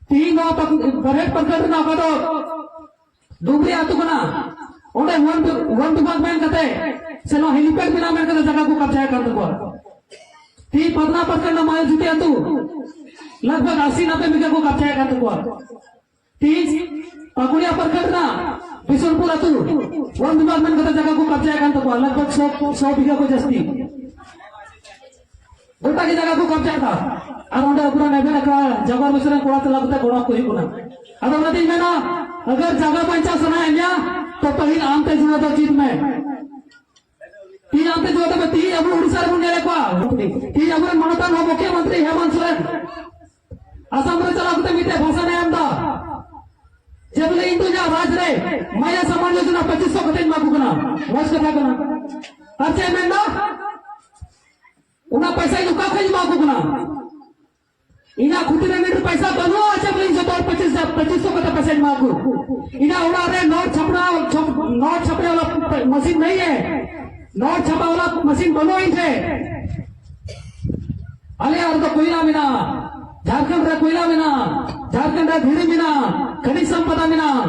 ᱛᱤᱦᱤᱧ ᱱᱚᱣᱟ ᱯᱟᱠ-, ᱵᱟᱨᱦᱮᱴ ᱯᱨᱚᱠᱷᱚᱸᱰ ᱨᱮᱱᱟᱜ ᱚᱠᱟ ᱫᱚ ᱰᱩᱢᱨᱤ ᱟᱹᱛᱩ ᱠᱟᱱᱟ, ᱚᱸᱰᱮ ᱵᱚᱱ ᱵᱤ-, ᱵᱚᱱ ᱵᱤᱵᱷᱟᱜᱽ ᱢᱮᱱ ᱠᱟᱛᱮ ᱥᱮ ᱱᱚᱣᱟ helipad ᱵᱮᱱᱟᱣ ᱢᱮᱱ ᱠᱟᱛᱮ ᱡᱟᱭᱜᱟ ᱠᱚ ᱠᱟᱵᱡᱟᱭᱮᱫ ᱠᱟᱱ ᱛᱟᱠᱚᱣᱟ᱾ ᱛᱤᱦᱤᱧ ᱯᱟᱛᱱᱟ ᱯᱨᱚᱠᱷᱚᱸᱰ ᱨᱮᱱᱟᱜ ᱢᱟᱭᱟᱡᱩᱛᱤ ᱟᱹᱛᱩ ᱞᱟᱜᱽ ᱵᱷᱟᱜᱽ ᱟᱥᱤ ᱱᱟᱵᱵᱮ ᱵᱤᱜᱷᱟᱹ ᱠᱚ ᱠᱟᱵᱡᱟᱭᱮᱫ ᱠᱟᱱ ᱛᱟᱠᱚᱣᱟ᱾ ᱛᱤᱦᱤᱧ ᱯᱟᱠᱩᱲᱤᱭᱟ ᱯᱨᱚᱠᱷᱚᱸᱰ ᱨᱮᱱᱟᱜ ᱵᱤᱥᱱᱩᱯᱩᱨ ᱟᱹᱛᱩ ᱵᱚᱱ ᱵᱤᱵᱷᱟᱜᱽ ᱢᱮᱱ ᱠᱟᱛᱮ ᱡᱟᱭᱜᱟ ᱠᱚ ᱠᱟᱵᱡᱟᱭᱮᱫ ᱠᱟᱱ ᱛᱟᱠᱚᱣᱟ, ᱞᱟᱜᱽ ᱵᱷᱟᱜᱽ ᱥᱚ, ᱥᱚ ᱵᱤᱜᱷᱟᱹ ᱠᱚ ᱡᱟᱹᱥᱛᱤ᱾ ᱜᱚᱴᱟ ᱜᱮ ᱡᱟᱭᱜᱟ ᱠᱚ ᱠᱟᱵᱡᱟᱭᱮᱫᱟ᱾ ᱟᱨ ᱚᱸᱰᱮ ᱟᱵᱚᱨᱮᱱ ᱮᱵᱷᱮᱱ ᱟᱠᱷᱲᱟ ᱡᱟᱜᱚᱨ ᱢᱤᱥᱚᱱ ᱨᱮᱱ ᱠᱚᱲᱟ ᱛᱟᱞᱟ ᱠᱟᱛᱮ ᱜᱚᱲᱚ ᱠᱚ ᱦᱩᱭᱩᱜ ᱠᱟᱱᱟ᱾ ᱟᱫᱚ ᱚᱱᱟᱛᱤᱧ ᱢᱮᱱᱟ, ᱟᱜᱟᱨ ᱡᱟᱭᱜᱟ ᱵᱟᱧᱪᱟᱣ ᱥᱟᱱᱟᱭᱮᱫ ᱢᱮᱭᱟ, ᱛᱚ ᱯᱟᱹᱦᱤᱞ ᱟᱢᱛᱮ ᱡᱩᱲᱟᱹ ᱫᱚ ᱪᱮᱫ ᱢᱮ᱾ ᱛᱤᱦᱤᱧ ᱟᱢᱛᱮ ᱡᱩᱲᱟᱹ ᱫᱚ, ᱛᱤᱦᱤᱧ ᱟᱵᱚ ᱩᱲᱤᱥᱥᱟ ᱨᱮᱵᱚᱱ ᱧᱮᱞᱮᱫ ᱠᱚᱣᱟ᱾ ᱛᱤᱦᱤᱧ ᱟᱵᱚᱨᱮᱱ ᱢᱟᱱᱚᱛᱟᱱ ᱦᱚᱸ ᱢᱩᱠᱷᱭᱚᱢᱚᱱᱛᱨᱤ ᱦᱮᱢᱚᱱᱛ ᱥᱚᱨᱮᱱ ᱟᱥᱟᱢ ᱨᱮ ᱪᱟᱞᱟᱣ ᱠᱟᱛᱮ ᱢᱤᱫᱴᱮᱡ ᱵᱷᱟᱥᱚᱱ ᱮ ᱮᱢ ᱮᱫᱟ᱾ ᱡᱮ ᱵᱚᱞᱮ ᱤᱧ ᱫᱚ ᱤᱧᱟᱹᱜ ᱨᱟᱡᱽ ᱨᱮ ᱢᱟᱭᱟ ᱥᱟᱢᱟᱱ ᱭᱳᱡᱚᱱᱟ ᱯᱚᱸᱪᱤᱥ ᱥᱚ ᱠᱟᱛᱮᱧ ᱮᱢᱟ ᱠᱚ ᱠᱟᱱᱟ᱾ ᱢᱚᱡᱽ ᱠᱟᱛᱷᱟ ᱠᱟᱱᱟ᱾ ᱟᱨ ᱪᱮᱫ ᱮ ᱢᱮᱱᱫᱟ? ᱚᱱᱟ ᱯᱚᱭᱥᱟ ᱤᱧ ᱚᱠᱟ ᱠᱷᱚᱱ ᱤᱧ ᱮᱢᱟ ᱠᱚ ᱠᱟᱱᱟ? ᱤᱧᱟᱹᱜ ᱠᱷᱩᱴᱤ ᱨᱮ ᱢᱤᱫ ᱯᱚᱭᱥᱟ ᱵᱟᱹᱱᱩᱜᱼᱟ, ᱪᱮᱫ ᱵᱚᱞᱮ ᱤᱧ ᱡᱚᱛᱚ ᱦᱚᱲ ᱯᱚᱸᱪᱤᱥ ᱦᱟᱡᱟᱨ, ᱯᱚᱸᱪᱤᱥ ᱥᱚ ᱠᱟᱛᱮ ᱯᱚᱭᱥᱟᱧ ᱮᱢᱟ ᱠᱚ? ᱤᱧᱟᱹᱜ ᱚᱲᱟᱜ ᱨᱮ ᱱᱳᱴ ᱪᱷᱟᱯᱲᱟ, ᱪᱷᱟᱯ-, ᱱᱳᱴ ᱪᱷᱟᱯᱲᱟ ᱣᱟᱞᱟ ᱢᱟᱥᱤᱱ ᱱᱟᱦᱤ ᱦᱮ, ᱱᱳᱴ ᱪᱷᱟᱯᱟ ᱣᱟᱞᱟ ᱢᱟᱥᱤᱱ ᱵᱟᱹᱱᱩᱜᱼᱟ ᱤᱧ ᱴᱷᱮᱱ᱾ ᱟᱞᱮᱭᱟᱜ ᱨᱮᱫᱚ ᱠᱚᱭᱞᱟ ᱢᱮᱱᱟᱜᱼᱟ, ᱡᱷᱟᱲᱠᱷᱚᱸᱰ ᱨᱮ ᱠᱚᱭᱞᱟ ᱢᱮᱱᱟᱜᱼᱟ, ᱡᱷᱟᱲᱠᱷᱚᱸᱰ ᱨᱮ ᱫᱷᱤᱨᱤ ᱢᱮᱱᱟᱜᱼᱟ, ᱠᱷᱟᱱᱤᱡᱽ ᱥᱚᱢᱯᱚᱫᱟ ᱢᱮᱱᱟᱜᱼᱟ᱾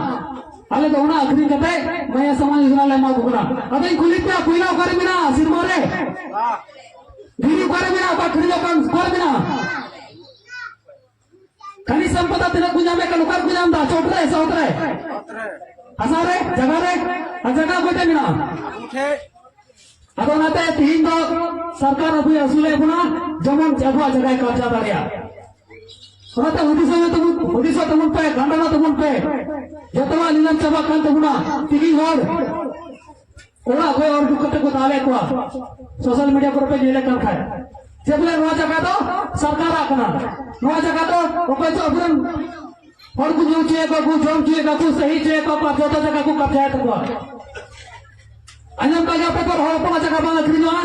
ᱟᱞᱮ ᱫᱚ ᱚᱱᱟ ᱟᱹᱠᱷᱨᱤᱧ ᱠᱟᱛᱮ ᱢᱟᱭᱟ ᱥᱟᱢᱟᱱ ᱭᱳᱡᱚᱱᱟ ᱞᱮ ᱮᱢᱟ ᱠᱚ ᱠᱟᱱᱟ᱾ ᱟᱫᱚᱧ ᱠᱩᱞᱤ ᱯᱮᱭᱟ, ᱠᱚᱭᱞᱟ ᱚᱠᱟᱨᱮ ᱢᱮᱱᱟᱜᱼᱟ ᱥᱤᱨᱢᱟᱹ ᱨᱮ? ᱫᱷᱤᱨᱤ ᱚᱠᱟᱨᱮ ᱢᱮᱱᱟᱜᱼᱟ? ᱚᱠᱟ ᱠᱷᱟᱹᱱᱤᱡ ᱚᱠᱟ, ᱚᱠᱟᱨᱮ ᱢᱮᱱᱟᱜᱼᱟ? ᱠᱷᱟᱱᱤᱡᱽ ᱥᱚᱢᱯᱚᱫᱟ ᱛᱤᱱᱟᱹᱜ ᱠᱚ ᱧᱟᱢᱮᱫ ᱠᱟᱱ, ᱚᱠᱟ ᱨᱮᱠᱚ ᱧᱟᱢ ᱮᱫᱟ? ᱪᱚᱴ ᱨᱮ ᱥᱮ ᱚᱛ ᱨᱮ? ᱦᱟᱥᱟ ᱨᱮ, ᱡᱟᱭᱜᱟ ᱨᱮ, ᱟᱨ ᱡᱟᱭᱜᱟ ᱚᱠᱚᱭ ᱴᱷᱮᱱ ᱢᱮᱱᱟᱜᱼᱟ? ᱟᱫᱚ ᱚᱱᱟᱛᱮ ᱛᱤᱦᱤᱧ ᱫᱚ ᱥᱚᱨᱠᱟᱨ ᱟᱵᱚᱭ ᱟᱹᱥᱩᱞᱮᱫ ᱵᱚᱱᱟ, ᱡᱮᱢᱚᱱ ᱟᱵᱚᱣᱟᱜ ᱡᱟᱭᱜᱟᱭ ᱠᱟᱵᱡᱟ ᱫᱟᱲᱮᱭᱟᱜ᱾ ᱚᱱᱟᱛᱮ ᱦᱩᱫᱤᱥᱚᱜ ᱛᱟᱵᱚᱱ, ᱦᱩᱫᱤᱥᱚᱜ ᱛᱟᱵᱚᱱ ᱯᱮ, ᱜᱟᱱᱰᱟᱱᱟ ᱛᱟᱵᱚᱱ ᱯᱮ, ᱡᱚᱛᱚᱣᱟᱜ ᱱᱤᱞᱟᱢ ᱪᱟᱵᱟᱜ ᱠᱟᱱ ᱛᱟᱵᱚᱱᱟ᱾ ᱛᱤᱦᱤᱧ ᱦᱚᱲ ᱚᱲᱟᱜ ᱠᱷᱚᱱ ᱚᱨ ᱩᱰᱩᱠ ᱠᱟᱛᱮ ᱠᱚ ᱫᱟᱞᱮᱫ ᱠᱚᱣᱟ, ᱥᱳᱥᱟᱞ ᱢᱤᱰᱤᱭᱟ ᱠᱚᱨᱮ ᱯᱮ ᱧᱮᱞᱮᱫ ᱠᱟᱱ ᱠᱷᱟᱡ᱾ ᱪᱮᱫ ᱵᱚᱞᱮ ᱱᱚᱣᱟ ᱡᱟᱭᱜᱟ ᱫᱚ ᱥᱚᱨᱠᱟᱨᱟᱜ ᱠᱟᱱᱟ, ᱱᱚᱣᱟ ᱡᱟᱭᱜᱟ ᱫᱚ ᱚᱠᱚᱭ ᱪᱚ ᱟᱵᱚᱨᱮᱱ ᱦᱚᱲ ᱠᱚ ᱧᱩ ᱦᱚᱪᱚᱭᱮᱫ ᱠᱚᱣᱟ, ᱠᱚ ᱡᱚᱢ ᱦᱚᱪᱚᱭᱮᱫ ᱠᱚᱣᱟ, ᱠᱚ ᱥᱟᱹᱦᱤ ᱦᱚᱪᱚᱭᱮᱫ ᱠᱚᱣᱟ, ᱠᱚ ᱡᱚᱛᱚ ᱡᱟᱭᱜᱟ ᱠᱚ ᱠᱟᱵᱡᱟᱭᱮᱫ ᱛᱟᱠᱚᱣᱟ᱾ ᱟᱸᱡᱚᱢ ᱠᱟᱜ ᱜᱮᱭᱟ ᱯᱮ ᱛᱚ, ᱦᱚᱲ ᱦᱚᱯᱚᱱᱟᱜ ᱡᱟᱭᱜᱟ ᱵᱟᱝ ᱟᱹᱠᱷᱨᱤᱧᱚᱜᱼᱟ᱾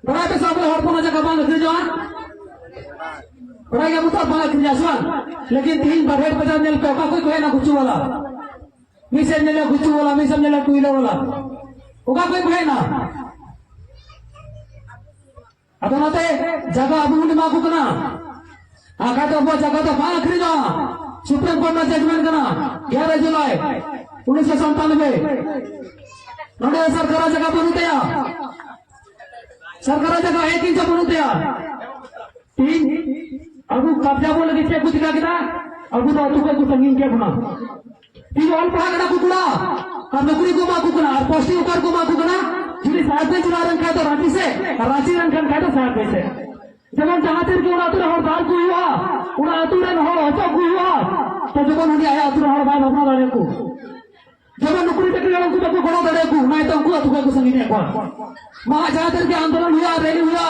ᱵᱟᱲᱟᱭ ᱯᱮ ᱥᱮ ᱵᱚᱞᱮ ᱦᱚᱲ ᱦᱚᱯᱚᱱᱟᱜ ᱡᱟᱭᱜᱟ ᱵᱟᱝ ᱟᱹᱠᱷᱨᱤᱧᱚᱜᱼᱟ? ᱵᱟᱲᱟᱭ ᱜᱮᱭᱟ ᱵᱚᱱ ᱛᱚ ᱵᱟᱝ ᱟᱹᱠᱷᱨᱤᱧᱚᱜᱼᱟ ᱥᱮ ᱵᱟᱝ? ᱞᱮᱠᱤᱱ ᱛᱤᱦᱤᱧ ᱵᱟᱨᱦᱮᱴ ᱵᱟᱡᱟᱨ ᱧᱮᱞ ᱯᱮ, ᱚᱠᱟ ᱠᱷᱚᱡ ᱠᱚ ᱦᱮᱡ ᱮᱱᱟ ᱜᱩᱪᱩ ᱣᱟᱞᱟ? ᱢᱤᱫ ᱥᱮᱫ ᱧᱮᱞᱮ ᱜᱩᱪᱩ ᱣᱟᱞᱟ, ᱢᱤᱫ ᱥᱮᱫ ᱧᱮᱞᱮ ᱠᱩᱭᱞᱟᱹ ᱣᱟᱞᱟ, ᱚᱠᱟ ᱠᱷᱚᱡ ᱠᱚ ᱦᱮᱡ ᱮᱱᱟ? ᱟᱫᱚ ᱚᱱᱟᱛᱮ ᱡᱟᱭᱜᱟ ᱟᱵᱚ ᱵᱚᱱ ᱮᱢᱟ ᱠᱚ ᱠᱟᱱᱟ᱾ ᱟᱨ ᱠᱷᱟᱡ ᱫᱚ ᱟᱵᱚᱣᱟᱜ ᱡᱟᱭᱜᱟ ᱫᱚ ᱵᱟᱝ ᱟᱹᱠᱷᱨᱤᱧᱚᱜᱼᱟ᱾ ᱥᱩᱯᱨᱤᱢ ᱠᱳᱨᱴ ᱨᱮᱱᱟᱜ ᱡᱟᱡᱽᱢᱮᱱᱴ ᱠᱟᱱᱟ, ᱜᱮᱞ ᱡᱩᱞᱟᱭ ᱩᱱᱤᱥᱥᱚ ᱥᱟᱱᱛᱟᱱᱵᱮ᱾ ᱱᱚᱰᱮ ᱥᱚᱨᱠᱟᱨᱟᱜ ᱡᱟᱭᱜᱟ ᱵᱟᱹᱱᱩᱜ ᱛᱟᱭᱟ, ᱥᱚᱨᱠᱟᱨᱟᱜ ᱡᱟᱭᱜᱟ ᱮᱠ ᱤᱧᱪ ᱵᱟᱹᱱᱩᱜ ᱛᱟᱭᱟ᱾ ᱛᱤᱦᱤᱧ ᱟᱵᱚ ᱠᱟᱵᱡᱟ ᱵᱚᱱ ᱞᱟᱹᱜᱤᱫ ᱪᱮᱫ ᱠᱚ ᱪᱤᱠᱟ ᱠᱮᱫᱟ? ᱟᱵᱚ ᱫᱚ ᱟᱹᱛᱩ ᱠᱷᱚᱡ ᱠᱚ ᱥᱟᱺᱜᱤᱧ ᱠᱮᱫ ᱵᱚᱱᱟ᱾ ᱛᱤᱦᱤᱧ ᱚᱞ ᱯᱟᱲᱦᱟᱜ ᱠᱟᱱᱟ ᱠᱚ ᱠᱚᱲᱟ, ᱟᱨ ᱱᱚᱠᱨᱤ ᱠᱚ ᱮᱢᱟ ᱠᱚ ᱠᱟᱱᱟ, ᱟᱨ ᱯᱳᱥᱴᱤᱝ ᱚᱠᱟ ᱨᱮᱠᱚ ᱮᱢᱟ ᱠᱚ ᱠᱟᱱᱟ? ᱡᱩᱫᱤ ᱥᱟᱦᱮᱵᱽᱜᱚᱸᱡᱽ ᱡᱮᱞᱟ ᱨᱮᱱ ᱠᱷᱟᱡ ᱫᱚ ᱨᱟᱸᱪᱤ ᱥᱮᱫ, ᱟᱨ ᱨᱟᱸᱪᱤ ᱨᱮᱱ ᱠᱷᱟᱱ ᱠᱷᱟᱡ ᱫᱚ ᱥᱟᱦᱮᱵᱽᱜᱚᱸᱡᱽ ᱥᱮᱫ᱾ ᱡᱮᱢᱚᱱ ᱡᱟᱦᱟᱸ ᱛᱤ ᱨᱮᱜᱮ ᱚᱱᱟ ᱟᱹᱛᱩ ᱨᱮ ᱦᱚᱲ ᱫᱟᱞ ᱠᱚ ᱦᱩᱭᱩᱜᱼᱟ, ᱚᱱᱟ ᱟᱹᱛᱩ ᱨᱮᱱ ᱦᱚᱲ ᱚᱪᱚᱜ ᱠᱚ ᱦᱩᱭᱩᱜᱼᱟ, ᱛᱚ ᱡᱮᱢᱚᱱ ᱩᱱᱤ ᱟᱭᱟᱜ ᱟᱹᱛᱩ ᱨᱮ ᱦᱚᱲ ᱵᱟᱭ ᱵᱷᱟᱵᱽᱱᱟ ᱫᱟᱲᱮᱭᱟᱠᱚ᱾ ᱡᱮᱢᱚᱱ ᱱᱩᱠᱨᱤ ᱪᱟᱹᱠᱨᱤ ᱦᱚᱲ ᱩᱱᱠᱩ ᱵᱟᱠᱚ ᱜᱚᱲᱚ ᱫᱟᱲᱮᱭᱟᱠᱚ, ᱚᱱᱟ ᱤᱭᱟᱹᱛᱮ ᱩᱱᱠᱩ ᱟᱹᱛᱩ ᱠᱷᱚᱱ ᱠᱚ ᱥᱟᱺᱜᱤᱧᱮᱫ ᱠᱚᱣᱟ᱾ ᱢᱟ ᱡᱟᱦᱟᱸ ᱛᱤ ᱨᱮᱜᱮ ᱟᱱᱫᱳᱞᱚᱱ ᱦᱩᱭᱩᱜᱼᱟ, ᱨᱮᱞᱤ ᱦᱩᱭᱩᱜᱼᱟ,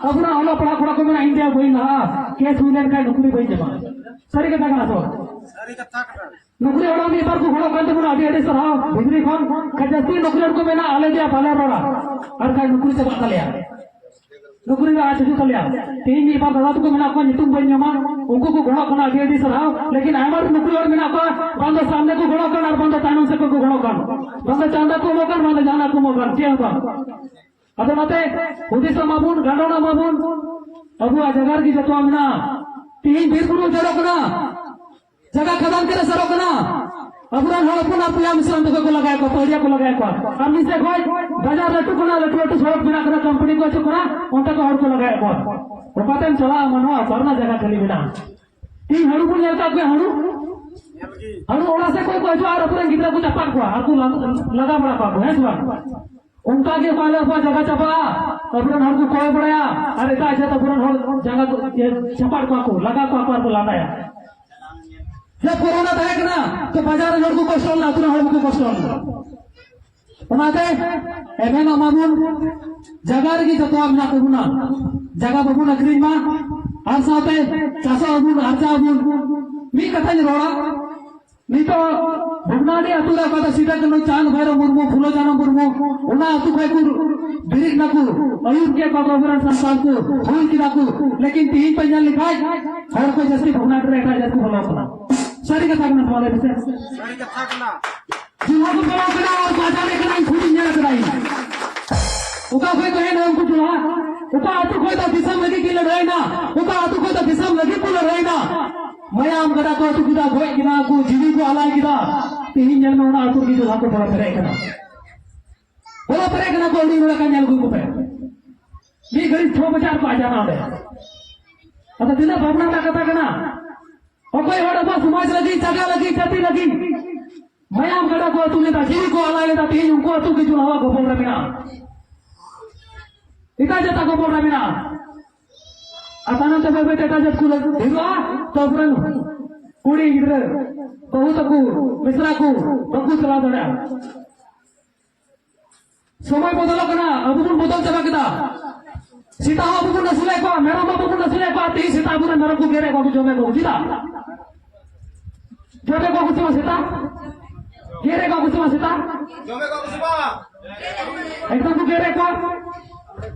ᱟᱵᱚᱨᱮᱱ ᱚᱞᱚᱜ ᱯᱟᱲᱦᱟᱜ ᱠᱚᱲᱟ ᱠᱚ ᱢᱮᱱᱟ, "ᱤᱧ ᱫᱚ ᱵᱟᱹᱧ ᱞᱟᱦᱟᱜᱼᱟ, ᱠᱮᱥ ᱦᱩᱭ ᱞᱮᱱᱠᱷᱟᱱ ᱱᱩᱠᱨᱤ ᱵᱟᱹᱧ ᱧᱟᱢᱟ, ᱥᱟᱹᱨᱤ ᱠᱟᱛᱷᱟ ᱠᱟᱱᱟ ᱛᱚ?" ᱱᱩᱠᱨᱤ ᱦᱚᱲ ᱢᱤᱫ ᱵᱟᱨ ᱠᱚ ᱜᱚᱲᱚᱜ ᱠᱟᱱ ᱛᱟᱵᱚᱱᱟ, ᱟᱹᱰᱤ ᱟᱹᱰᱤ ᱥᱟᱨᱦᱟᱣ᱾ ᱵᱷᱤᱛᱨᱤ ᱠᱷᱚᱱ ᱠᱷᱟᱡ ᱡᱟᱹᱥᱛᱤ ᱱᱩᱠᱨᱤ ᱦᱚᱲ ᱠᱚ ᱢᱮᱱᱟ, "ᱟᱞᱮ ᱫᱚᱭᱟ ᱵᱟᱞᱮ ᱨᱚᱲᱟ, ᱟᱨ ᱠᱷᱟᱡ ᱱᱩᱠᱨᱤ ᱪᱟᱵᱟᱜ ᱛᱟᱞᱮᱭᱟ, ᱱᱩᱠᱨᱤ ᱫᱚ ᱟᱡ ᱦᱤᱡᱩᱜ ᱛᱟᱞᱮᱭᱟ᱾" ᱛᱮᱦᱮᱧ ᱢᱤᱫ ᱵᱟᱨ ᱫᱟᱫᱟ ᱛᱟᱠᱚ ᱢᱮᱱᱟᱜ ᱠᱚᱣᱟ, ᱧᱩᱛᱩᱢ ᱵᱟᱹᱧ ᱧᱟᱢᱟ, ᱩᱱᱠᱩ ᱠᱚ ᱜᱚᱲᱚᱜ ᱠᱟᱱᱟ, ᱟᱹᱰᱤ ᱟᱹᱰᱤ ᱥᱟᱨᱦᱟᱣ᱾ ᱞᱮᱠᱤᱱ ᱟᱭᱢᱟ ᱰᱷᱮᱨ ᱱᱩᱠᱨᱤ ᱦᱚᱲ ᱢᱮᱱᱟᱜ ᱠᱚᱣᱟ, ᱵᱟᱝ ᱫᱚ ᱥᱟᱢᱱᱮ ᱠᱚ ᱜᱚᱲᱚᱜ ᱠᱟᱱ, ᱟᱨ ᱵᱟᱝ ᱫᱚ ᱛᱟᱭᱱᱚᱢ ᱥᱮᱫ ᱠᱷᱚᱱ ᱠᱚ ᱜᱚᱲᱚᱜ ᱠᱟᱱ, ᱵᱟᱝ ᱫᱚ ᱪᱟᱸᱫᱟ ᱠᱚ ᱮᱢᱚᱜ ᱠᱟᱱ, ᱵᱟᱝ ᱫᱚ ᱡᱟᱦᱟᱱᱟᱜ ᱠᱚ ᱮᱢᱚᱜ ᱠᱟᱱ, ᱪᱮᱫ ᱦᱚᱸ ᱵᱟᱝ᱾ ᱟᱫᱚ ᱚᱱᱟᱛᱮ ᱦᱩᱫᱤᱥᱚᱜ ᱢᱟᱵᱚᱱ, ᱜᱟᱸᱰᱚᱱᱚᱜ ᱢᱟᱵᱚᱱ, ᱟᱵᱚᱣᱟᱜ ᱡᱟᱭᱜᱟ ᱨᱮᱜᱮ ᱡᱚᱛᱚᱣᱟᱜ ᱢᱮᱱᱟᱜᱼᱟ᱾ ᱛᱤᱦᱤᱧ ᱵᱤᱨ ᱵᱩᱨᱩ ᱩᱡᱟᱲᱚᱜ ᱠᱟᱱᱟ, ᱡᱟᱭᱜᱟ ᱠᱷᱟᱫᱟᱱ ᱠᱚᱨᱮ ᱥᱟᱨᱚᱜ ᱠᱟᱱᱟ᱾ ᱟᱵᱚᱨᱮᱱ ᱦᱚᱲ ᱦᱚᱯᱚᱱ ᱟᱨ ᱵᱚᱭᱦᱟ ᱢᱤᱥᱨᱟ ᱛᱟᱠᱚ ᱠᱚ ᱞᱟᱜᱟᱭᱮᱫ ᱠᱚᱣᱟ, ᱯᱟᱹᱭᱲᱤᱭᱟ ᱠᱚ ᱞᱟᱜᱟᱭᱮᱫ ᱠᱚᱣᱟ᱾ ᱟᱨ ᱢᱤᱫ ᱥᱮᱫ ᱠᱷᱚᱡ ᱵᱟᱡᱟᱨ ᱞᱟᱹᱴᱩ ᱠᱷᱚᱱᱟᱜ ᱞᱟᱹᱴᱩ ᱞᱟᱹᱴᱩ ᱥᱚᱲᱚᱠ ᱵᱮᱱᱟᱜ ᱠᱟᱱᱟ, ᱠᱳᱢᱯᱟᱱᱤ ᱠᱚ ᱦᱤᱡᱩᱜ ᱠᱟᱱᱟ, ᱚᱱᱛᱮ ᱠᱚ ᱦᱚᱲ ᱠᱚ ᱞᱟᱜᱟᱭᱮᱫ ᱠᱚᱣᱟ᱾ ᱚᱠᱟᱛᱮᱢ ᱪᱟᱞᱟᱜᱼᱟ ᱢᱟᱱᱣᱟ, ᱚᱠᱟ ᱨᱮᱱᱟᱜ ᱡᱟᱭᱜᱟ ᱠᱷᱟᱹᱞᱤ ᱢᱮᱱᱟᱜᱼᱟ? ᱛᱤᱦᱤᱧ ᱦᱟᱹᱲᱩ ᱵᱚᱱ ᱧᱮᱞ ᱠᱟᱜ ᱠᱚᱣᱟ, ᱦᱟᱹᱲᱩ, ᱦᱟᱹᱲᱩ ᱚᱲᱟᱜ ᱥᱮᱫ ᱠᱷᱚᱡ ᱠᱚ ᱦᱤᱡᱩᱜᱼᱟ ᱟᱨ ᱟᱵᱚᱨᱮᱱ ᱜᱤᱫᱽᱨᱟᱹ ᱠᱚ ᱪᱟᱯᱟᱫ ᱠᱚᱣᱟ ᱟᱨ ᱠᱚ ᱞᱟ-, ᱞᱟᱜᱟ ᱵᱟᱲᱟ ᱠᱚᱣᱟ ᱠᱚ, ᱦᱮᱸ ᱥᱮ ᱵᱟᱝ? ᱚᱱᱠᱟ ᱜᱮ ᱯᱟᱞᱮ ᱟᱵᱚᱣᱟᱜ ᱡᱟᱭᱜᱟ ᱪᱟᱵᱟᱜᱼᱟ, ᱟᱵᱚᱨᱮᱱ ᱦᱚᱲ ᱠᱚ ᱠᱚᱭ ᱵᱟᱲᱟᱭᱟ ᱟᱨ ᱮᱴᱟᱜ ᱡᱟᱹᱛ ᱟᱵᱚᱨᱮᱱ ᱦᱚᱲ ᱡᱟᱸᱜᱟ ᱠᱚ, ᱤᱭᱟᱹ, ᱪᱟᱯᱟᱫ ᱠᱚᱣᱟ ᱠᱚ, ᱞᱟᱜᱟ ᱠᱚᱣᱟ ᱠᱚ ᱟᱨ ᱠᱚ ᱞᱟᱸᱫᱟᱭᱟ᱾ ᱡᱚᱵ ᱠᱳᱨᱳᱱᱟ ᱛᱟᱦᱮᱸ ᱠᱟᱱᱟ, ᱛᱚ ᱵᱟᱡᱟᱨ ᱨᱮᱱ ᱦᱚᱲ ᱠᱚ ᱠᱚᱥᱴᱚ ᱞᱮᱱᱟ, ᱟᱹᱛᱩ ᱨᱮᱱ ᱦᱚᱲ ᱵᱟᱠᱚ ᱠᱚᱥᱴᱚ ᱞᱮᱱᱟ᱾ ᱚᱱᱟᱛᱮ ᱮᱵᱷᱮᱱᱚᱜ ᱢᱟᱵᱚᱱ, ᱡᱟᱭᱜᱟ ᱨᱮᱜᱮ ᱡᱚᱛᱚᱣᱟᱜ ᱢᱮᱱᱟᱜ ᱛᱟᱵᱚᱱᱟ᱾ ᱡᱟᱭᱜᱟ ᱵᱟᱵᱚᱱ ᱟᱹᱠᱷᱨᱤᱧ ᱢᱟ, ᱟᱨ ᱥᱟᱶᱛᱮ ᱪᱟᱥᱚᱜ ᱟᱵᱚᱱ, ᱟᱨᱡᱟᱣ ᱟᱵᱚᱱ᱾ ᱢᱤᱫ ᱠᱟᱛᱷᱟᱧ ᱨᱚᱲᱟ, ᱱᱤᱛᱚᱜ ᱵᱷᱚᱜᱽᱱᱟᱰᱤ ᱟᱹᱛᱩ ᱨᱮ ᱚᱠᱟ ᱫᱚ ᱥᱤᱫᱩ ᱠᱟᱹᱱᱦᱩ, ᱪᱟᱸᱫᱽ ᱵᱷᱟᱭᱨᱚ ᱢᱩᱨᱢᱩ, ᱯᱷᱩᱞᱳ ᱡᱷᱟᱱᱚ ᱢᱩᱨᱢᱩ, ᱚᱱᱟ ᱟᱹᱛᱩ ᱠᱷᱚᱱ ᱠᱚ ᱵᱮᱨᱮᱫ ᱱᱟᱠᱚ, ᱟᱹᱭᱩᱨ ᱠᱮᱫ ᱠᱚᱣᱟ ᱠᱚ ᱟᱵᱚᱨᱮᱱ ᱥᱟᱱᱛᱟᱲ ᱠᱚ, ᱦᱩᱞ ᱠᱮᱫᱟ ᱠᱚ᱾ ᱞᱮᱠᱤᱱ ᱛᱮᱦᱮᱧ ᱯᱮ ᱧᱮᱞ ᱞᱮᱠᱷᱟᱡ ᱦᱚᱲ ᱠᱚ ᱡᱟᱹᱥᱛᱤ ᱵᱷᱚᱜᱽᱱᱟᱰᱤ ᱨᱮ ᱮᱴᱟᱜ ᱡᱟᱹᱛ ᱠᱚ ᱵᱚᱞᱚ ᱠᱟᱱᱟ᱾ ᱥᱟᱹᱨᱤ ᱠᱟᱛᱷᱟ ᱠᱟᱱᱟ, ᱢᱟ ᱞᱟᱹᱭ ᱢᱮᱥᱮ᱾ ᱥᱟᱹᱨᱤ ᱠᱟᱛᱷᱟ ᱠᱟᱱᱟ᱾ ᱡᱩᱢᱟ ᱠᱚ ᱯᱟᱲᱟᱣ ᱠᱟᱱᱟ ᱟᱨ ᱠᱚ ᱟᱡᱟᱫ ᱮ ᱠᱟᱱᱟ, ᱤᱧ ᱠᱷᱩᱫ ᱤᱧ ᱧᱮᱞ ᱠᱟᱫᱟ ᱤᱧ᱾ ᱚᱠᱟ ᱠᱷᱚᱡ ᱠᱚ ᱦᱮᱡ ᱮᱱᱟ ᱩᱱᱠᱩ ᱡᱩᱢᱟ? ᱚᱠᱟ ᱟᱹᱛᱩ ᱠᱷᱚᱡ ᱫᱚ ᱫᱤᱥᱚᱢ ᱞᱟᱹᱜᱤᱫ ᱠᱤᱱ ᱞᱟᱹᱲᱦᱟᱹᱭ ᱮᱱᱟ? ᱚᱠᱟ ᱟᱹᱛᱩ ᱠᱷᱚᱡ ᱫᱚ ᱫᱤᱥᱚᱢ ᱞᱟᱹᱜᱤᱫ ᱠᱚ ᱞᱟᱹᱲᱦᱟᱹᱭ ᱮᱱᱟ? ᱢᱟᱭᱟᱢ ᱜᱟᱰᱟ ᱠᱚ ᱟᱹᱛᱩ ᱠᱮᱫᱟ, ᱜᱚᱡ ᱠᱮᱫᱟ ᱠᱚ, ᱡᱤᱣᱤ ᱠᱚ ᱟᱞᱟᱭ ᱠᱮᱫᱟ᱾ ᱛᱮᱦᱮᱧ ᱧᱮᱞ ᱢᱮ, ᱚᱱᱟ ᱟᱹᱛᱩ ᱨᱮᱜᱮ ᱡᱩᱢᱟ ᱠᱚ ᱵᱚᱞᱚ ᱯᱮᱨᱮᱡ ᱠᱟᱱᱟ, ᱵᱚᱞᱚ ᱯᱮᱨᱮᱡ ᱠᱟᱱᱟ ᱠᱚ᱾ ᱟᱹᱰᱤ ᱦᱚᱲ ᱠᱟᱱ ᱧᱮᱞ ᱟᱹᱜᱩ ᱠᱚᱯᱮ, ᱢᱤᱫ ᱜᱷᱟᱹᱲᱤᱡ ᱪᱷᱚ ᱵᱟᱡᱟᱨ ᱠᱚ ᱟᱡᱟᱱᱟ ᱚᱸᱰᱮ᱾ ᱟᱫᱚ ᱛᱤᱱᱟᱹᱜ ᱵᱷᱟᱵᱽᱱᱟ ᱨᱮᱱᱟᱜ ᱠᱟᱛᱷᱟ ᱠᱟᱱᱟ᱾ ᱚᱠᱚᱭ ᱦᱚᱲ ᱟᱵᱚᱣᱟᱜ ᱥᱚᱢᱟᱡᱽ ᱞᱟᱹᱜᱤᱫ, ᱡᱟᱭᱜᱟ ᱞᱟᱹᱜᱤᱫ, ᱡᱟᱹᱛᱤ ᱞᱟᱹᱜᱤᱫ ᱢᱟᱭᱟᱢ ᱜᱟᱰᱟ ᱠᱚ ᱟᱹᱛᱩ ᱞᱮᱫᱟ, ᱡᱤᱣᱤ ᱠᱚ ᱟᱞᱟᱭ ᱞᱮᱫᱟ, ᱛᱮᱦᱮᱧ ᱩᱱᱠᱩ ᱟᱹᱛᱩ ᱜᱮ ᱡᱩᱞᱦᱟᱣᱟᱜ ᱜᱚᱵᱚᱞ ᱨᱮ ᱢᱮᱱᱟᱜᱼᱟ᱾ ᱮᱴᱟᱜ ᱡᱟᱹᱛᱟᱜ ᱜᱚᱵᱚᱞ ᱨᱮ ᱢᱮᱱᱟᱜᱼᱟ᱾ ᱟᱨ ᱛᱟᱭᱱᱚᱢ ᱛᱮ ᱵᱟᱹᱭ ᱵᱟᱹᱭ ᱛᱮ ᱮᱴᱟᱜ ᱡᱟᱹᱛ ᱠᱚ ᱰᱷᱮᱨᱚᱜᱼᱟ, ᱛᱚ ᱟᱵᱚᱨᱮᱱ ᱠᱩᱲᱤ ᱜᱤᱫᱽᱨᱟᱹ, ᱵᱟᱹᱦᱩ ᱛᱟᱠᱚ, ᱢᱤᱥᱨᱟ ᱠᱚ ᱵᱟᱠᱚ ᱪᱟᱞᱟᱣ ᱫᱟᱲᱮᱭᱟᱜᱼᱟ᱾ ᱥᱚᱢᱚᱭ ᱵᱚᱫᱚᱞᱚᱜ ᱠᱟᱱᱟ, ᱟᱵᱚ ᱵᱚᱱ ᱵᱚᱫᱚᱞ ᱪᱟᱵᱟ ᱠᱮᱫᱟ᱾ ᱥᱮᱛᱟ ᱦᱚᱸ ᱟᱵᱚ ᱵᱚᱱ ᱟᱹᱥᱩᱞᱮᱫ ᱠᱚᱣᱟ, ᱢᱮᱨᱚᱢ ᱟᱵᱚ ᱵᱚᱱ ᱟᱹᱥᱩᱞᱮᱫ ᱠᱚᱣᱟ, ᱛᱮᱦᱮᱧ ᱥᱮᱛᱟ ᱟᱵᱚᱨᱮᱱ ᱢᱮᱨᱚᱢ ᱠᱚ ᱜᱮᱨᱮᱫ ᱠᱚᱣᱟ, ᱠᱚ ᱡᱚᱢᱮᱫ ᱠᱚᱣᱟ, ᱪᱮᱫᱟᱜ? ᱡᱚᱢᱮᱫ ᱠᱚᱣᱟ ᱠᱚ ᱥᱮ ᱵᱟᱝ ᱥᱮᱛᱟ? ᱜᱮᱨᱮᱫ ᱠᱚᱣᱟ ᱠᱚ ᱥᱮ ᱵᱟᱝ ᱥᱮᱛᱟ? ᱡᱚᱢᱮᱫ ᱠᱚᱣᱟ ᱠᱚ ᱥᱮ ᱵᱟᱝ? ᱮᱠᱫᱚᱢ ᱠᱚ ᱜᱮᱨᱮᱫ ᱠᱚᱣᱟ᱾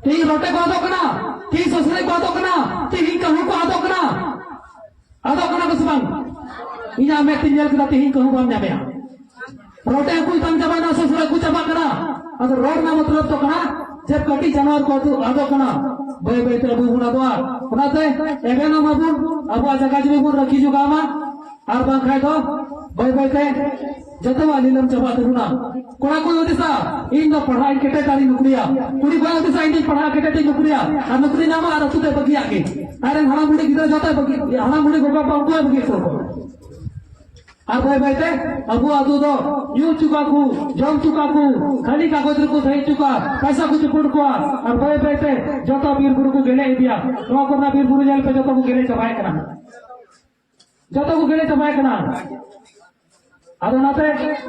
ᱛᱮᱦᱮᱧ ᱨᱚᱴᱮ ᱠᱚ ᱟᱫᱚᱜ ᱠᱟᱱᱟ, ᱛᱮᱦᱮᱧ ᱥᱚᱥᱲᱮ ᱠᱚ ᱟᱫᱚᱜ ᱠᱟᱱᱟ, ᱛᱮᱦᱮᱧ ᱠᱟᱹᱦᱩ ᱠᱚ ᱟᱫᱚᱜ ᱠᱟᱱᱟ᱾ ᱟᱫᱚᱜ ᱠᱟᱱᱟ ᱠᱚ ᱥᱮ ᱵᱟᱝ? ᱤᱧᱟᱜ ᱢᱮᱫ ᱛᱮᱧ ᱧᱮᱞ ᱠᱮᱫᱟ, ᱛᱮᱦᱮᱧ ᱠᱟᱹᱦᱩ ᱵᱟᱢ ᱧᱟᱢᱮᱭᱟ᱾ ᱨᱚᱴᱮ ᱦᱚᱸᱠᱚ ᱛᱟᱝ ᱪᱟᱵᱟᱭᱮᱱᱟ, ᱥᱚᱥᱲᱮ ᱠᱚ ᱪᱟᱵᱟᱜ ᱠᱟᱱᱟ᱾ ᱟᱫᱚ ᱨᱚᱲ ᱨᱮᱱᱟᱜ ᱢᱚᱛᱞᱚᱵ ᱫᱚ ᱠᱟᱱᱟ ᱡᱮ ᱠᱟᱹᱴᱤᱡ ᱡᱟᱱᱣᱟᱨ ᱠᱚ ᱟᱫᱚ, ᱟᱫᱚᱜ ᱠᱟᱱᱟ, ᱵᱟᱹᱭ ᱵᱟᱹᱭ ᱛᱮ ᱟᱵᱚ ᱵᱚᱱ ᱟᱫᱚᱜᱼᱟ᱾ ᱚᱱᱟᱛᱮ ᱮᱵᱷᱮᱱᱚᱜ ᱢᱟᱵᱚᱱ, ᱟᱵᱚᱣᱟᱜ ᱡᱟᱭᱜᱟ ᱡᱩᱢᱤ ᱵᱚᱱ ᱨᱟᱹᱠᱷᱤ ᱡᱚᱜᱟᱣ ᱢᱟ, ᱟᱨ ᱵᱟᱝᱠᱷᱟᱱ ᱫᱚ ᱵᱟᱹᱭ ᱵᱟᱹᱭ ᱛᱮ ᱡᱚᱛᱚᱣᱟᱜ ᱱᱤᱞᱟᱹᱢ ᱪᱟᱵᱟᱜ ᱛᱟᱵᱚᱱᱟ᱾ ᱠᱚᱲᱟ ᱠᱚ ᱦᱩᱫᱤᱥᱟ, ᱤᱧ ᱫᱚ ᱯᱟᱲᱦᱟᱜ ᱤᱧ ᱠᱮᱴᱮᱡ ᱟᱨᱤᱧ ᱱᱚᱠᱨᱤᱭᱟ᱾ ᱠᱩᱲᱤ ᱠᱚᱲᱟ ᱦᱩᱫᱤᱥᱟ, ᱤᱧ ᱫᱚᱧ ᱯᱟᱲᱦᱟᱜ ᱠᱮᱴᱮᱡ ᱤᱧ ᱱᱚᱠᱨᱤᱭᱟ, ᱟᱨ ᱱᱚᱠᱨᱤ ᱧᱟᱢᱟ ᱟᱨ ᱟᱹᱛᱩ ᱫᱚᱭ ᱵᱟᱹᱜᱤᱭᱟᱜ ᱜᱮ᱾ ᱟᱡ ᱨᱮᱱ ᱦᱟᱲᱟᱢ ᱵᱩᱲᱦᱤ ᱜᱤᱫᱽᱨᱟᱹ ᱡᱚᱛᱚᱭ ᱵᱟᱹᱜᱤ, ᱦᱟᱲᱟᱢ ᱵᱩᱲᱦᱤ ᱜᱚᱜᱚ ᱵᱟᱵᱟ ᱩᱱᱠᱩ ᱦᱚᱸᱭ ᱵᱟᱹᱜᱤ ᱦᱚᱪᱚ ᱠᱚᱣᱟ᱾ ᱟᱨ ᱵᱟᱹᱭ ᱵᱟᱹᱭ ᱛᱮ ᱟᱵᱚ ᱟᱹᱛᱩ ᱫᱚ ᱧᱩ ᱦᱚᱪᱚ ᱠᱚᱣᱟ ᱠᱚ, ᱡᱚᱢ ᱦᱚᱪᱚ ᱠᱚᱣᱟ ᱠᱚ, ᱠᱷᱟᱹᱞᱤ ᱠᱟᱜᱚᱡᱽ ᱨᱮᱠᱚ ᱥᱟᱹᱦᱤ ᱦᱚᱪᱚ ᱠᱚᱣᱟ, ᱯᱟᱭᱥᱟ ᱠᱚ ᱪᱩᱯᱩᱫ ᱠᱚᱣᱟ, ᱟᱨ ᱵᱟᱹᱭ ᱵᱟᱹᱭ ᱛᱮ ᱡᱚᱛᱚ ᱵᱤᱨ ᱵᱩᱨᱩ ᱠᱚ ᱜᱮᱞᱮ ᱤᱫᱤᱭᱟ᱾ ᱱᱚᱣᱟ ᱠᱚᱨᱮᱱᱟᱜ ᱵᱤᱨ ᱵᱩᱨᱩ ᱧᱮᱞ ᱯᱮ, ᱡᱚᱛᱚ ᱠᱚ ᱜᱮᱞᱮ ᱪᱟᱵᱟᱭᱮᱫ ᱠᱟᱱᱟ, ᱡᱚᱛᱚ ᱠᱚ ᱜᱮᱞᱮ ᱪᱟᱵᱟᱭᱮᱫ ᱠᱟᱱᱟ᱾ ᱟᱫᱚ ᱚᱱᱟᱛᱮ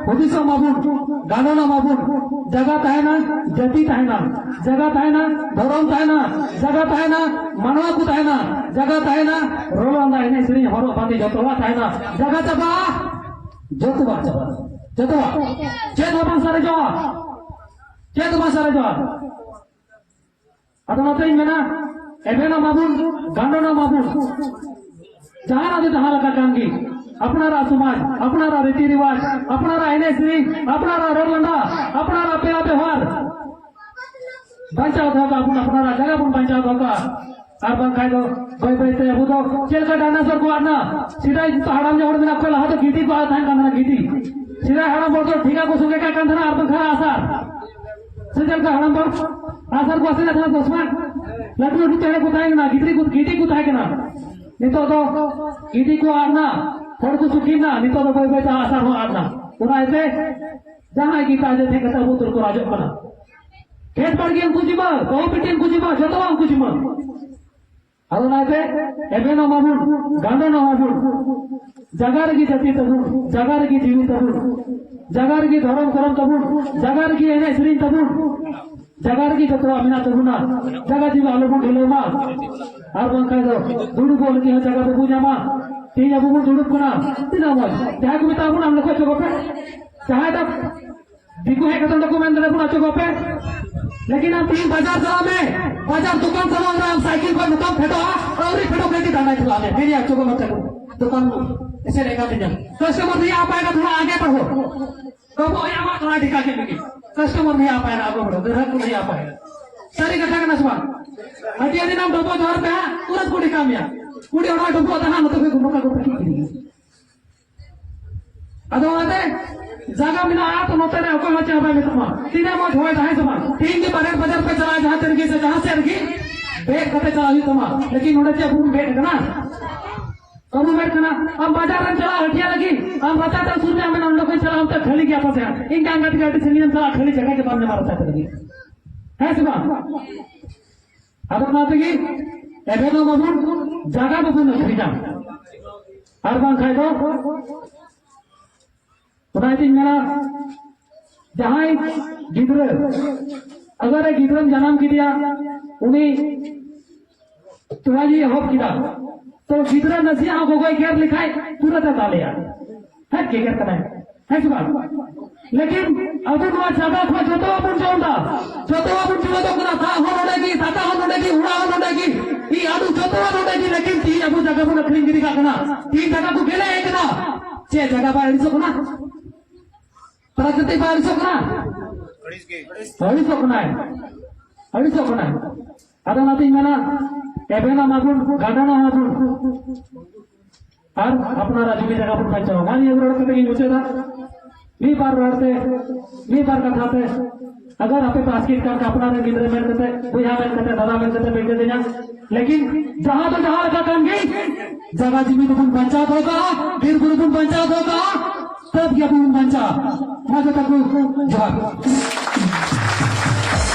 ᱦᱩᱫᱤᱥᱚᱜ ᱢᱟᱵᱚᱱ, ᱜᱟᱱᱰᱚᱱᱚᱜ ᱢᱟᱵᱚᱱ᱾ ᱡᱟᱭᱜᱟ ᱛᱟᱦᱮᱱᱟ, ᱡᱟᱹᱛᱤ ᱛᱟᱦᱮᱱᱟ, ᱡᱟᱭᱜᱟ ᱛᱟᱦᱮᱱᱟ, ᱫᱷᱚᱨᱚᱢ ᱛᱟᱦᱮᱱᱟ, ᱡᱟᱭᱜᱟ ᱛᱟᱦᱮᱱᱟ, ᱢᱟᱱᱣᱟ ᱠᱚ ᱛᱟᱦᱮᱱᱟ, ᱡᱟᱭᱜᱟ ᱛᱟᱦᱮᱱᱟ, ᱨᱚᱲ ᱞᱟᱸᱫᱟ, ᱮᱱᱮᱡ ᱥᱮᱨᱮᱧ, ᱦᱚᱨᱚᱜ ᱵᱟᱸᱫᱮ, ᱡᱚᱛᱚᱣᱟᱜ ᱛᱟᱦᱮᱱᱟ᱾ ᱡᱟᱭᱜᱟ ᱪᱟᱵᱟᱜᱼᱟ, ᱡᱚᱛᱚᱣᱟᱜ ᱪᱟᱵᱟᱜᱼᱟ, ᱡᱚᱛᱚᱣᱟᱜ᱾ ᱪᱮᱫ ᱦᱚᱸ ᱵᱟᱝ ᱥᱟᱨᱮᱡᱚᱜᱼᱟ, ᱪᱮᱫ ᱦᱚᱸ ᱵᱟᱝ ᱥᱟᱨᱮᱡᱚᱜᱼᱟ᱾ ᱟᱫᱚ ᱚᱱᱟᱛᱮᱧ ᱢᱮᱱᱟ, ᱮᱵᱷᱮᱱᱚᱜ ᱢᱟᱵᱚᱱ, ᱜᱟᱱᱰᱚᱱᱚᱜ ᱢᱟᱵᱚᱱ᱾ ᱡᱟᱦᱟᱱᱟᱜ ᱫᱚ ᱡᱟᱦᱟᱸ ᱞᱮᱠᱟ ᱠᱟᱱ ᱜᱮ, ᱟᱯᱱᱟᱨᱟᱜ ᱥᱚᱢᱟᱡᱽ, ᱟᱯᱱᱟᱨᱟᱜ ᱨᱤᱛᱤ ᱨᱮᱣᱟᱡᱽ, ᱟᱯᱱᱟᱨᱟᱜ ᱮᱱᱮᱡ ᱥᱮᱨᱮᱧ, ᱟᱯᱱᱟᱨᱟᱜ ᱨᱚᱲ ᱞᱟᱸᱫᱟ, ᱟᱯᱱᱟᱨᱟᱜ ᱯᱮᱲᱟ ᱵᱮᱣᱦᱟᱨ ᱵᱟᱧᱪᱟᱣ ᱫᱚᱦᱚ ᱠᱟᱜ ᱵᱚᱱ, ᱟᱯᱱᱟᱨᱟᱜ ᱡᱟᱭᱜᱟ ᱵᱚᱱ ᱵᱟᱧᱪᱟᱣ ᱫᱚᱦᱚ ᱠᱟᱜᱼᱟ᱾ ᱟᱨ ᱵᱟᱝᱠᱷᱟᱡ ᱫᱚ ᱵᱟᱹᱭ ᱵᱟᱹᱭ ᱛᱮ ᱟᱵᱚ ᱫᱚ ᱪᱮᱫ ᱞᱮᱠᱟ ᱰᱟᱭᱱᱳᱥᱚᱨ ᱠᱚ ᱟᱫ ᱮᱱᱟ᱾ ᱥᱮᱫᱟᱭ ᱡᱚᱛᱚ ᱦᱟᱲᱟᱢ ᱧᱚᱜ ᱦᱚᱲ ᱢᱮᱱᱟᱜ ᱠᱚᱣᱟ, ᱞᱟᱦᱟ ᱫᱚ ᱜᱤᱫᱤ ᱠᱚ ᱟᱫ ᱛᱟᱦᱮᱸ ᱠᱟᱱ ᱛᱟᱦᱮᱱᱟ, ᱜᱤᱫᱤ᱾ ᱥᱮᱫᱟᱭ ᱦᱟᱲᱟᱢ ᱦᱚᱲ ᱫᱚ ᱴᱷᱮᱸᱜᱟ ᱠᱚ ᱥᱚᱸᱜᱮ ᱠᱟᱜ ᱠᱟᱱ ᱛᱟᱦᱮᱱᱟ ᱟᱨ ᱵᱟᱝᱠᱷᱟᱱ ᱟᱥᱟᱨ᱾ ᱥᱮ ᱪᱮᱫ ᱞᱮᱠᱟ ᱦᱟᱲᱟᱢ ᱦᱚᱲ? ᱟᱥᱟᱨ ᱠᱚ ᱟᱥᱮᱱᱮᱫ ᱛᱟᱦᱮᱱᱟ, ᱪᱚᱥᱢᱟ᱾ ᱞᱟᱹᱴᱩ ᱞᱟᱹᱴᱩ ᱪᱮᱬᱮ ᱠᱚ ᱛᱟᱦᱮᱸ ᱠᱟᱱᱟ, ᱜᱤᱫᱤ ᱠᱚ, ᱜᱤᱫᱤ ᱠᱚ ᱛᱟᱦᱮᱸ ᱠᱟᱱᱟ᱾ ᱱᱤᱛᱚᱜ ᱫᱚ ᱜᱤᱫᱤ ᱠᱚ ᱟᱫ ᱮᱱᱟ, ᱦᱚᱲ ᱠᱚ ᱥᱩᱠᱷᱤ ᱮᱱᱟ, ᱱᱤᱛᱚᱜ ᱫᱚ ᱵᱟᱹᱭ ᱵᱟᱹᱭ ᱛᱮ ᱟᱥᱟᱨ ᱦᱚᱸ ᱟᱫ ᱮᱱᱟ᱾ ᱚᱱᱟ ᱤᱭᱟᱹᱛᱮ ᱡᱟᱦᱟᱸᱭ ᱜᱮ ᱛᱟᱦᱮᱸ ᱴᱷᱮᱱ ᱠᱟᱛᱮ ᱟᱵᱚ ᱩᱛᱟᱹᱨ ᱠᱚ ᱨᱟᱡᱚᱜ ᱠᱟᱱᱟ᱾ ᱠᱷᱮᱛ ᱵᱟᱲᱜᱮ ᱩᱱᱠᱩ ᱡᱤᱢᱟᱹ, ᱵᱟᱹᱦᱩ ᱵᱤᱴᱤ ᱩᱱᱠᱩ ᱡᱤᱢᱟᱹ, ᱡᱚᱛᱚᱣᱟᱜ ᱩᱱᱠᱩ ᱡᱤᱢᱟᱹ᱾ ᱟᱫᱚ ᱚᱱᱟᱛᱮ ᱮᱵᱷᱮᱱᱚᱜ ᱢᱟᱵᱚᱱ, ᱜᱟᱱᱰᱚᱱᱚᱜ ᱢᱟᱵᱚᱱ᱾ ᱡᱟᱭᱜᱟ ᱨᱮᱜᱮ ᱡᱟᱹᱛᱤ ᱛᱟᱵᱚᱱ, ᱡᱟᱭᱜᱟ ᱨᱮᱜᱮ ᱡᱤᱣᱤ ᱛᱟᱵᱚᱱ, ᱡᱟᱭᱜᱟ ᱨᱮᱜᱮ ᱫᱷᱚᱨᱚᱢ ᱠᱚᱨᱚᱢ ᱛᱟᱵᱚᱱ, ᱡᱟᱭᱜᱟ ᱨᱮᱜᱮ ᱮᱱᱮᱡ ᱥᱮᱨᱮᱧ ᱛᱟᱵᱚᱱ, ᱡᱟᱭᱜᱟ ᱨᱮᱜᱮ ᱡᱚᱛᱚᱣᱟᱜ ᱢᱮᱱᱟᱜ ᱛᱟᱵᱚᱱᱟ᱾ ᱡᱟᱭᱜᱟ ᱡᱤᱣᱤ ᱟᱞᱚᱵᱚᱱ ᱰᱷᱤᱞᱟᱹᱣ ᱢᱟ, ᱟᱨ ᱵᱟᱝᱠᱷᱟᱱ ᱫᱚ ᱫᱩᱲᱩᱵᱚᱜ ᱞᱟᱹᱜᱤᱫ ᱦᱚᱸ ᱡᱟᱭᱜᱟ ᱵᱟᱵᱚᱱ ᱧᱟᱢᱟ᱾ ᱛᱮᱦᱮᱧ ᱟᱵᱚ ᱵᱚᱱ ᱫᱩᱲᱩᱵ ᱠᱟᱱᱟ, ᱛᱤᱱᱟᱹᱜ ᱢᱚᱡᱽ᱾ ᱡᱟᱦᱟᱸᱭ ᱠᱚ ᱢᱮᱛᱟ ᱵᱚᱱᱟ, ᱟᱢ ᱞᱮᱠᱷᱚᱡ ᱪᱚ ᱵᱟᱯᱮ, ᱡᱟᱦᱟᱸᱭ ᱫᱚ ᱫᱤᱠᱩ ᱦᱮᱡ ᱠᱟᱛᱮ ᱚᱸᱰᱮ ᱠᱚ ᱢᱮᱱ ᱫᱟᱲᱮ ᱵᱚᱱᱟ ᱪᱚ ᱵᱟᱯᱮ᱾ ᱞᱮᱠᱤᱱ ᱟᱢ ᱛᱤᱦᱤᱧ ᱵᱟᱡᱟᱨ ᱪᱟᱞᱟᱜ ᱢᱮ, ᱵᱟᱡᱟᱨ ᱫᱚᱠᱟᱱ ᱪᱟᱞᱟᱜ ᱨᱮ ᱟᱢ ᱥᱟᱭᱠᱮᱞ ᱠᱷᱚᱱ ᱱᱚᱝᱠᱟᱢ ᱯᱷᱮᱰᱚᱜᱼᱟ, ᱟᱹᱣᱨᱤ ᱯᱷᱮᱰᱚᱜ ᱨᱮᱜᱮ ᱰᱟᱸᱰᱟ ᱪᱟᱞᱟᱜ ᱢᱮ᱾ ᱢᱮᱱᱮᱭᱟ ᱪᱚ ᱵᱟᱯᱮ, ᱫᱚᱠᱟᱱ ᱮᱥᱮᱫ ᱮ ᱠᱟᱱ ᱛᱤᱧᱟ᱾ ᱠᱟᱥᱴᱚᱢᱟᱨ ᱱᱤᱭᱟᱹ ᱟᱯᱟᱭ ᱠᱟ ᱛᱷᱚᱲᱟ ᱟᱜᱮ ᱯᱟᱲᱦᱚ᱾ ᱵᱟᱵᱩ ᱟᱭᱟᱜ ᱢᱟ ᱛᱷᱚᱲᱟ ᱰᱷᱮᱠᱟ ᱠᱮᱫ ᱞᱟᱹᱜᱤᱫ᱾ ᱠᱟᱥᱴᱚᱢᱟᱨ ᱱᱤᱭᱟᱹ ᱟᱯᱟᱭ ᱱᱟ ᱟᱜᱚ ᱵᱚᱲᱚ, ᱜᱨᱟᱦᱚᱠ ᱠᱚ ᱱᱤᱭᱟᱹ ᱟᱯᱟᱭ ᱱᱟ᱾ ᱥᱟᱹᱨᱤ ᱠᱟᱛᱷᱟ ᱠᱟᱱᱟ ᱥᱮ ᱵᱟᱝ? ᱦᱟᱹᱴᱤᱭᱟᱹ ᱫᱤᱱ ᱟᱢ ᱰᱚᱵᱚᱜ ᱡᱚᱦᱟᱨ ᱯᱮ ᱦᱟᱸᱜ, ᱛᱩᱨᱟᱹᱛ ᱠᱚ ᱰᱷᱮᱠᱟ ᱢᱮᱭᱟ᱾ ᱠᱩᱲᱤ ᱦᱚᱲ ᱰᱚᱵᱚᱜ ᱫᱟ ᱦᱟᱸᱜ, ᱱᱚᱛᱮ ᱠᱷᱚᱡ ᱜᱩᱢᱵᱩ ᱠᱟ ᱜᱩᱢᱵᱩ ᱠᱤ ᱠᱤᱨᱤᱧᱟ᱾ ᱟᱫᱚ ᱚᱱᱟᱛᱮ ᱡᱟᱭᱜᱟ ᱢᱮᱱᱟᱜᱼᱟ, ᱛᱚ ᱱᱚᱛᱮ ᱨᱮ ᱚᱠᱚᱭ ᱦᱚᱸ ᱪᱮᱫ ᱦᱚᱸ ᱵᱟᱭ ᱢᱮᱛᱟᱢᱟ᱾ ᱛᱤᱱᱟᱹᱜ ᱢᱚᱡᱽ ᱦᱚᱭ ᱫᱟᱭ ᱥᱮ ᱵᱟᱝ? ᱛᱮᱦᱮᱧ ᱜᱮ ᱵᱟᱨᱦᱮᱴ ᱵᱟᱡᱟᱨ ᱯᱮ ᱪᱟᱞᱟᱜᱼᱟ, ᱡᱟᱦᱟᱸ ᱛᱤ ᱨᱮᱜᱮ ᱥᱮ ᱡᱟᱦᱟᱸ ᱥᱮᱫ ᱨᱮᱜᱮ ᱵᱮᱜ ᱠᱟᱛᱮ ᱪᱟᱞᱟᱜ ᱦᱩᱭᱩᱜ ᱛᱟᱢᱟ᱾ ᱞᱮᱠᱤᱱ ᱱᱚᱰᱮ ᱪᱮᱫ ᱵᱚᱱ ᱵᱮᱜ ᱠᱟᱱᱟ? ᱵᱟᱵᱚᱱ ᱵᱮᱜ ᱠᱟᱱᱟ᱾ ᱟᱢ ᱵᱟᱡᱟᱨ ᱨᱮᱢ ᱪᱟᱞᱟᱜᱼᱟ ᱦᱟᱹᱴᱤᱭᱟᱹ ᱞᱟᱹᱜᱤᱫ, ᱟᱢ ᱨᱟᱪᱟ ᱛᱮ ᱥᱩᱨ ᱨᱮ ᱢᱮᱱᱟᱜᱼᱟ, ᱚᱸᱰᱮ ᱠᱷᱚᱱ ᱪᱟᱞᱟᱜ ᱟᱢ ᱛᱮ ᱠᱷᱟᱹᱞᱤ ᱜᱮᱭᱟ ᱯᱟᱥᱮ᱾ ᱤᱧ ᱜᱟᱱ ᱜᱟᱛᱮ ᱟᱹᱰᱤ ᱥᱟᱺᱜᱤᱧ ᱮᱢ ᱪᱟᱞᱟᱜᱼᱟ, ᱠᱷᱟᱹᱞᱤ ᱡᱟᱭᱜᱟ ᱜᱮ ᱵᱟᱢ ᱧᱟᱢᱟ ᱨᱟᱪᱟ ᱛᱮ ᱞᱟᱹᱜᱤᱫ᱾ ᱦᱮᱸ ᱥᱮ ᱵᱟᱝ? ᱟᱫᱚ ᱚᱱᱟ ᱛᱮᱜᱮ ᱮᱵᱷᱮᱱᱚᱜ ᱢᱟᱵᱚᱱ, ᱡᱟᱭᱜᱟ ᱵᱟᱵᱚᱱ ᱟᱹᱠᱷᱨᱤᱧᱟ᱾ ᱟᱨ ᱵᱟᱝᱠᱷᱟᱡ ᱫᱚ ᱚᱱᱟ ᱤᱭᱟᱹᱛᱮᱧ ᱢᱮᱱᱟ, ᱡᱟᱦᱟᱸᱭ ᱜᱤᱫᱽᱨᱟᱹ, ᱟᱜᱟᱨ ᱜᱤᱫᱽᱨᱟᱹᱢ ᱡᱟᱱᱟᱢ ᱠᱮᱫᱮᱭᱟ, ᱩᱱᱤ ᱛᱚᱣᱟ ᱧᱩᱭ ᱮᱦᱚᱵ ᱠᱮᱫᱟ, ᱛᱚ ᱜᱤᱫᱽᱨᱟᱹ ᱱᱟᱥᱮᱭᱟᱜ ᱦᱚᱸ ᱜᱚᱜᱚᱭ ᱜᱮᱨ ᱞᱮᱠᱷᱟᱡ ᱛᱩᱨᱟᱹᱛ ᱮ ᱫᱟᱞᱮᱭᱟ᱾ ᱦᱮᱸ, ᱜᱮᱜᱮᱨ ᱠᱟᱱᱟᱭ, ᱦᱮᱸ ᱥᱮ ᱵᱟᱝ? ᱞᱮᱠᱤᱱ ᱟᱵᱚ ᱱᱚᱣᱟ ᱡᱟᱭᱜᱟ ᱠᱷᱚᱱ ᱡᱚᱛᱚᱣᱟᱜ ᱵᱚᱱ ᱡᱚᱢ ᱮᱫᱟ, ᱡᱚᱛᱚᱣᱟᱜ ᱵᱚᱱ ᱡᱚᱢ ᱮᱫᱟ, ᱫᱟᱜ ᱦᱚᱸ ᱱᱚᱰᱮ ᱜᱮ, ᱫᱟᱠᱟ ᱦᱚᱸ ᱱᱚᱰᱮ ᱜᱮ, ᱚᱲᱟᱜ ᱦᱚᱸ ᱱᱚᱰᱮ ᱜᱮ, ᱤ ᱟᱹᱞᱩ ᱡᱚᱛᱚᱣᱟᱜ ᱱᱚᱰᱮ ᱜᱮ, ᱞᱮᱠᱤᱱ ᱛᱤᱦᱤᱧ ᱟᱵᱚ ᱡᱟᱭᱜᱟ ᱵᱚᱱ ᱟᱹᱠᱷᱨᱤᱧ ᱜᱤᱰᱤ ᱠᱟᱜ ᱠᱟᱱᱟ, ᱛᱤᱦᱤᱧ ᱡᱟᱭᱜᱟ ᱠᱚ ᱜᱮᱞᱮ ᱮᱫ ᱠᱟᱱᱟ᱾ ᱪᱮᱫ ᱡᱟᱭᱜᱟ ᱵᱟᱭ ᱟᱹᱲᱤᱥᱚᱜ ᱠᱟᱱᱟ? ᱯᱨᱟᱠᱨᱤᱛᱤᱠ ᱵᱟᱭ ᱟᱹᱲᱤᱥᱚᱜ ᱠᱟᱱᱟ? ᱟᱹᱲᱤᱥᱚᱜ ᱠᱟᱱᱟᱭ, ᱟᱹᱲᱤᱥᱚᱜ ᱠᱟᱱᱟᱭ᱾ ᱟᱫᱚ ᱚᱱᱟᱛᱤᱧ ᱢᱮᱱᱟ, ᱮᱵᱷᱮᱱᱚᱜ ᱢᱟᱵᱚᱱ, ᱜᱟᱱᱚᱜ ᱢᱟᱵᱚᱱ, ᱟᱨ ᱟᱯᱱᱟᱨᱟᱜ ᱡᱩᱢᱤ ᱡᱟᱭᱜᱟ ᱵᱚᱱ ᱵᱟᱧᱪᱟᱣᱟ᱾ ᱢᱟ ᱱᱤᱭᱟᱹ ᱨᱚᱲ ᱠᱟᱛᱮ ᱜᱤᱧ ᱢᱩᱪᱟᱹᱫᱟ᱾ ᱢᱤᱫ ᱵᱟᱨ ᱨᱚᱲ ᱛᱮ, ᱢᱤᱫ ᱵᱟᱨ ᱠᱟᱛᱷᱟ ᱛᱮ, ᱟᱜᱟᱨ ᱟᱯᱮ ᱯᱮ ᱟᱥᱠᱮᱛ ᱠᱟᱱ ᱠᱷᱟᱱ, ᱟᱯᱱᱟᱨ ᱨᱮᱱ ᱜᱤᱫᱽᱨᱟᱹ ᱢᱮᱱ ᱠᱟᱛᱮ, ᱵᱚᱭᱦᱟ ᱢᱮᱱ ᱠᱟᱛᱮ, ᱫᱟᱫᱟ ᱢᱮᱱ ᱠᱟᱛᱮ ᱯᱮ ᱤᱠᱟᱹ ᱠᱟᱹᱧᱟ, ᱞᱮᱠᱤᱱ ᱡᱟᱦᱟᱸ ᱫᱚ ᱡᱟᱦᱟᱸ ᱞᱮᱠᱟ ᱠᱟᱱ ᱜᱮ, ᱡᱟᱭᱜᱟ ᱡᱩᱢᱤ ᱫᱚᱵᱚᱱ ᱵᱟᱧᱪᱟᱣ ᱫᱚᱦᱚ ᱠᱟᱜᱼᱟ, ᱵᱤᱨ ᱵᱩᱨᱩ ᱵᱚᱱ ᱵᱟᱧᱪᱟᱣ ᱫᱚᱦᱚ ᱠᱟᱜᱼᱟ, ᱛᱚᱵ ᱜᱮ ᱟᱵᱚ ᱵᱚᱱ ᱵᱟᱧᱪᱟᱜᱼᱟ᱾ ᱢᱟ ᱡᱚᱛᱚ ᱠᱚ ᱡᱚᱦᱟᱨ᱾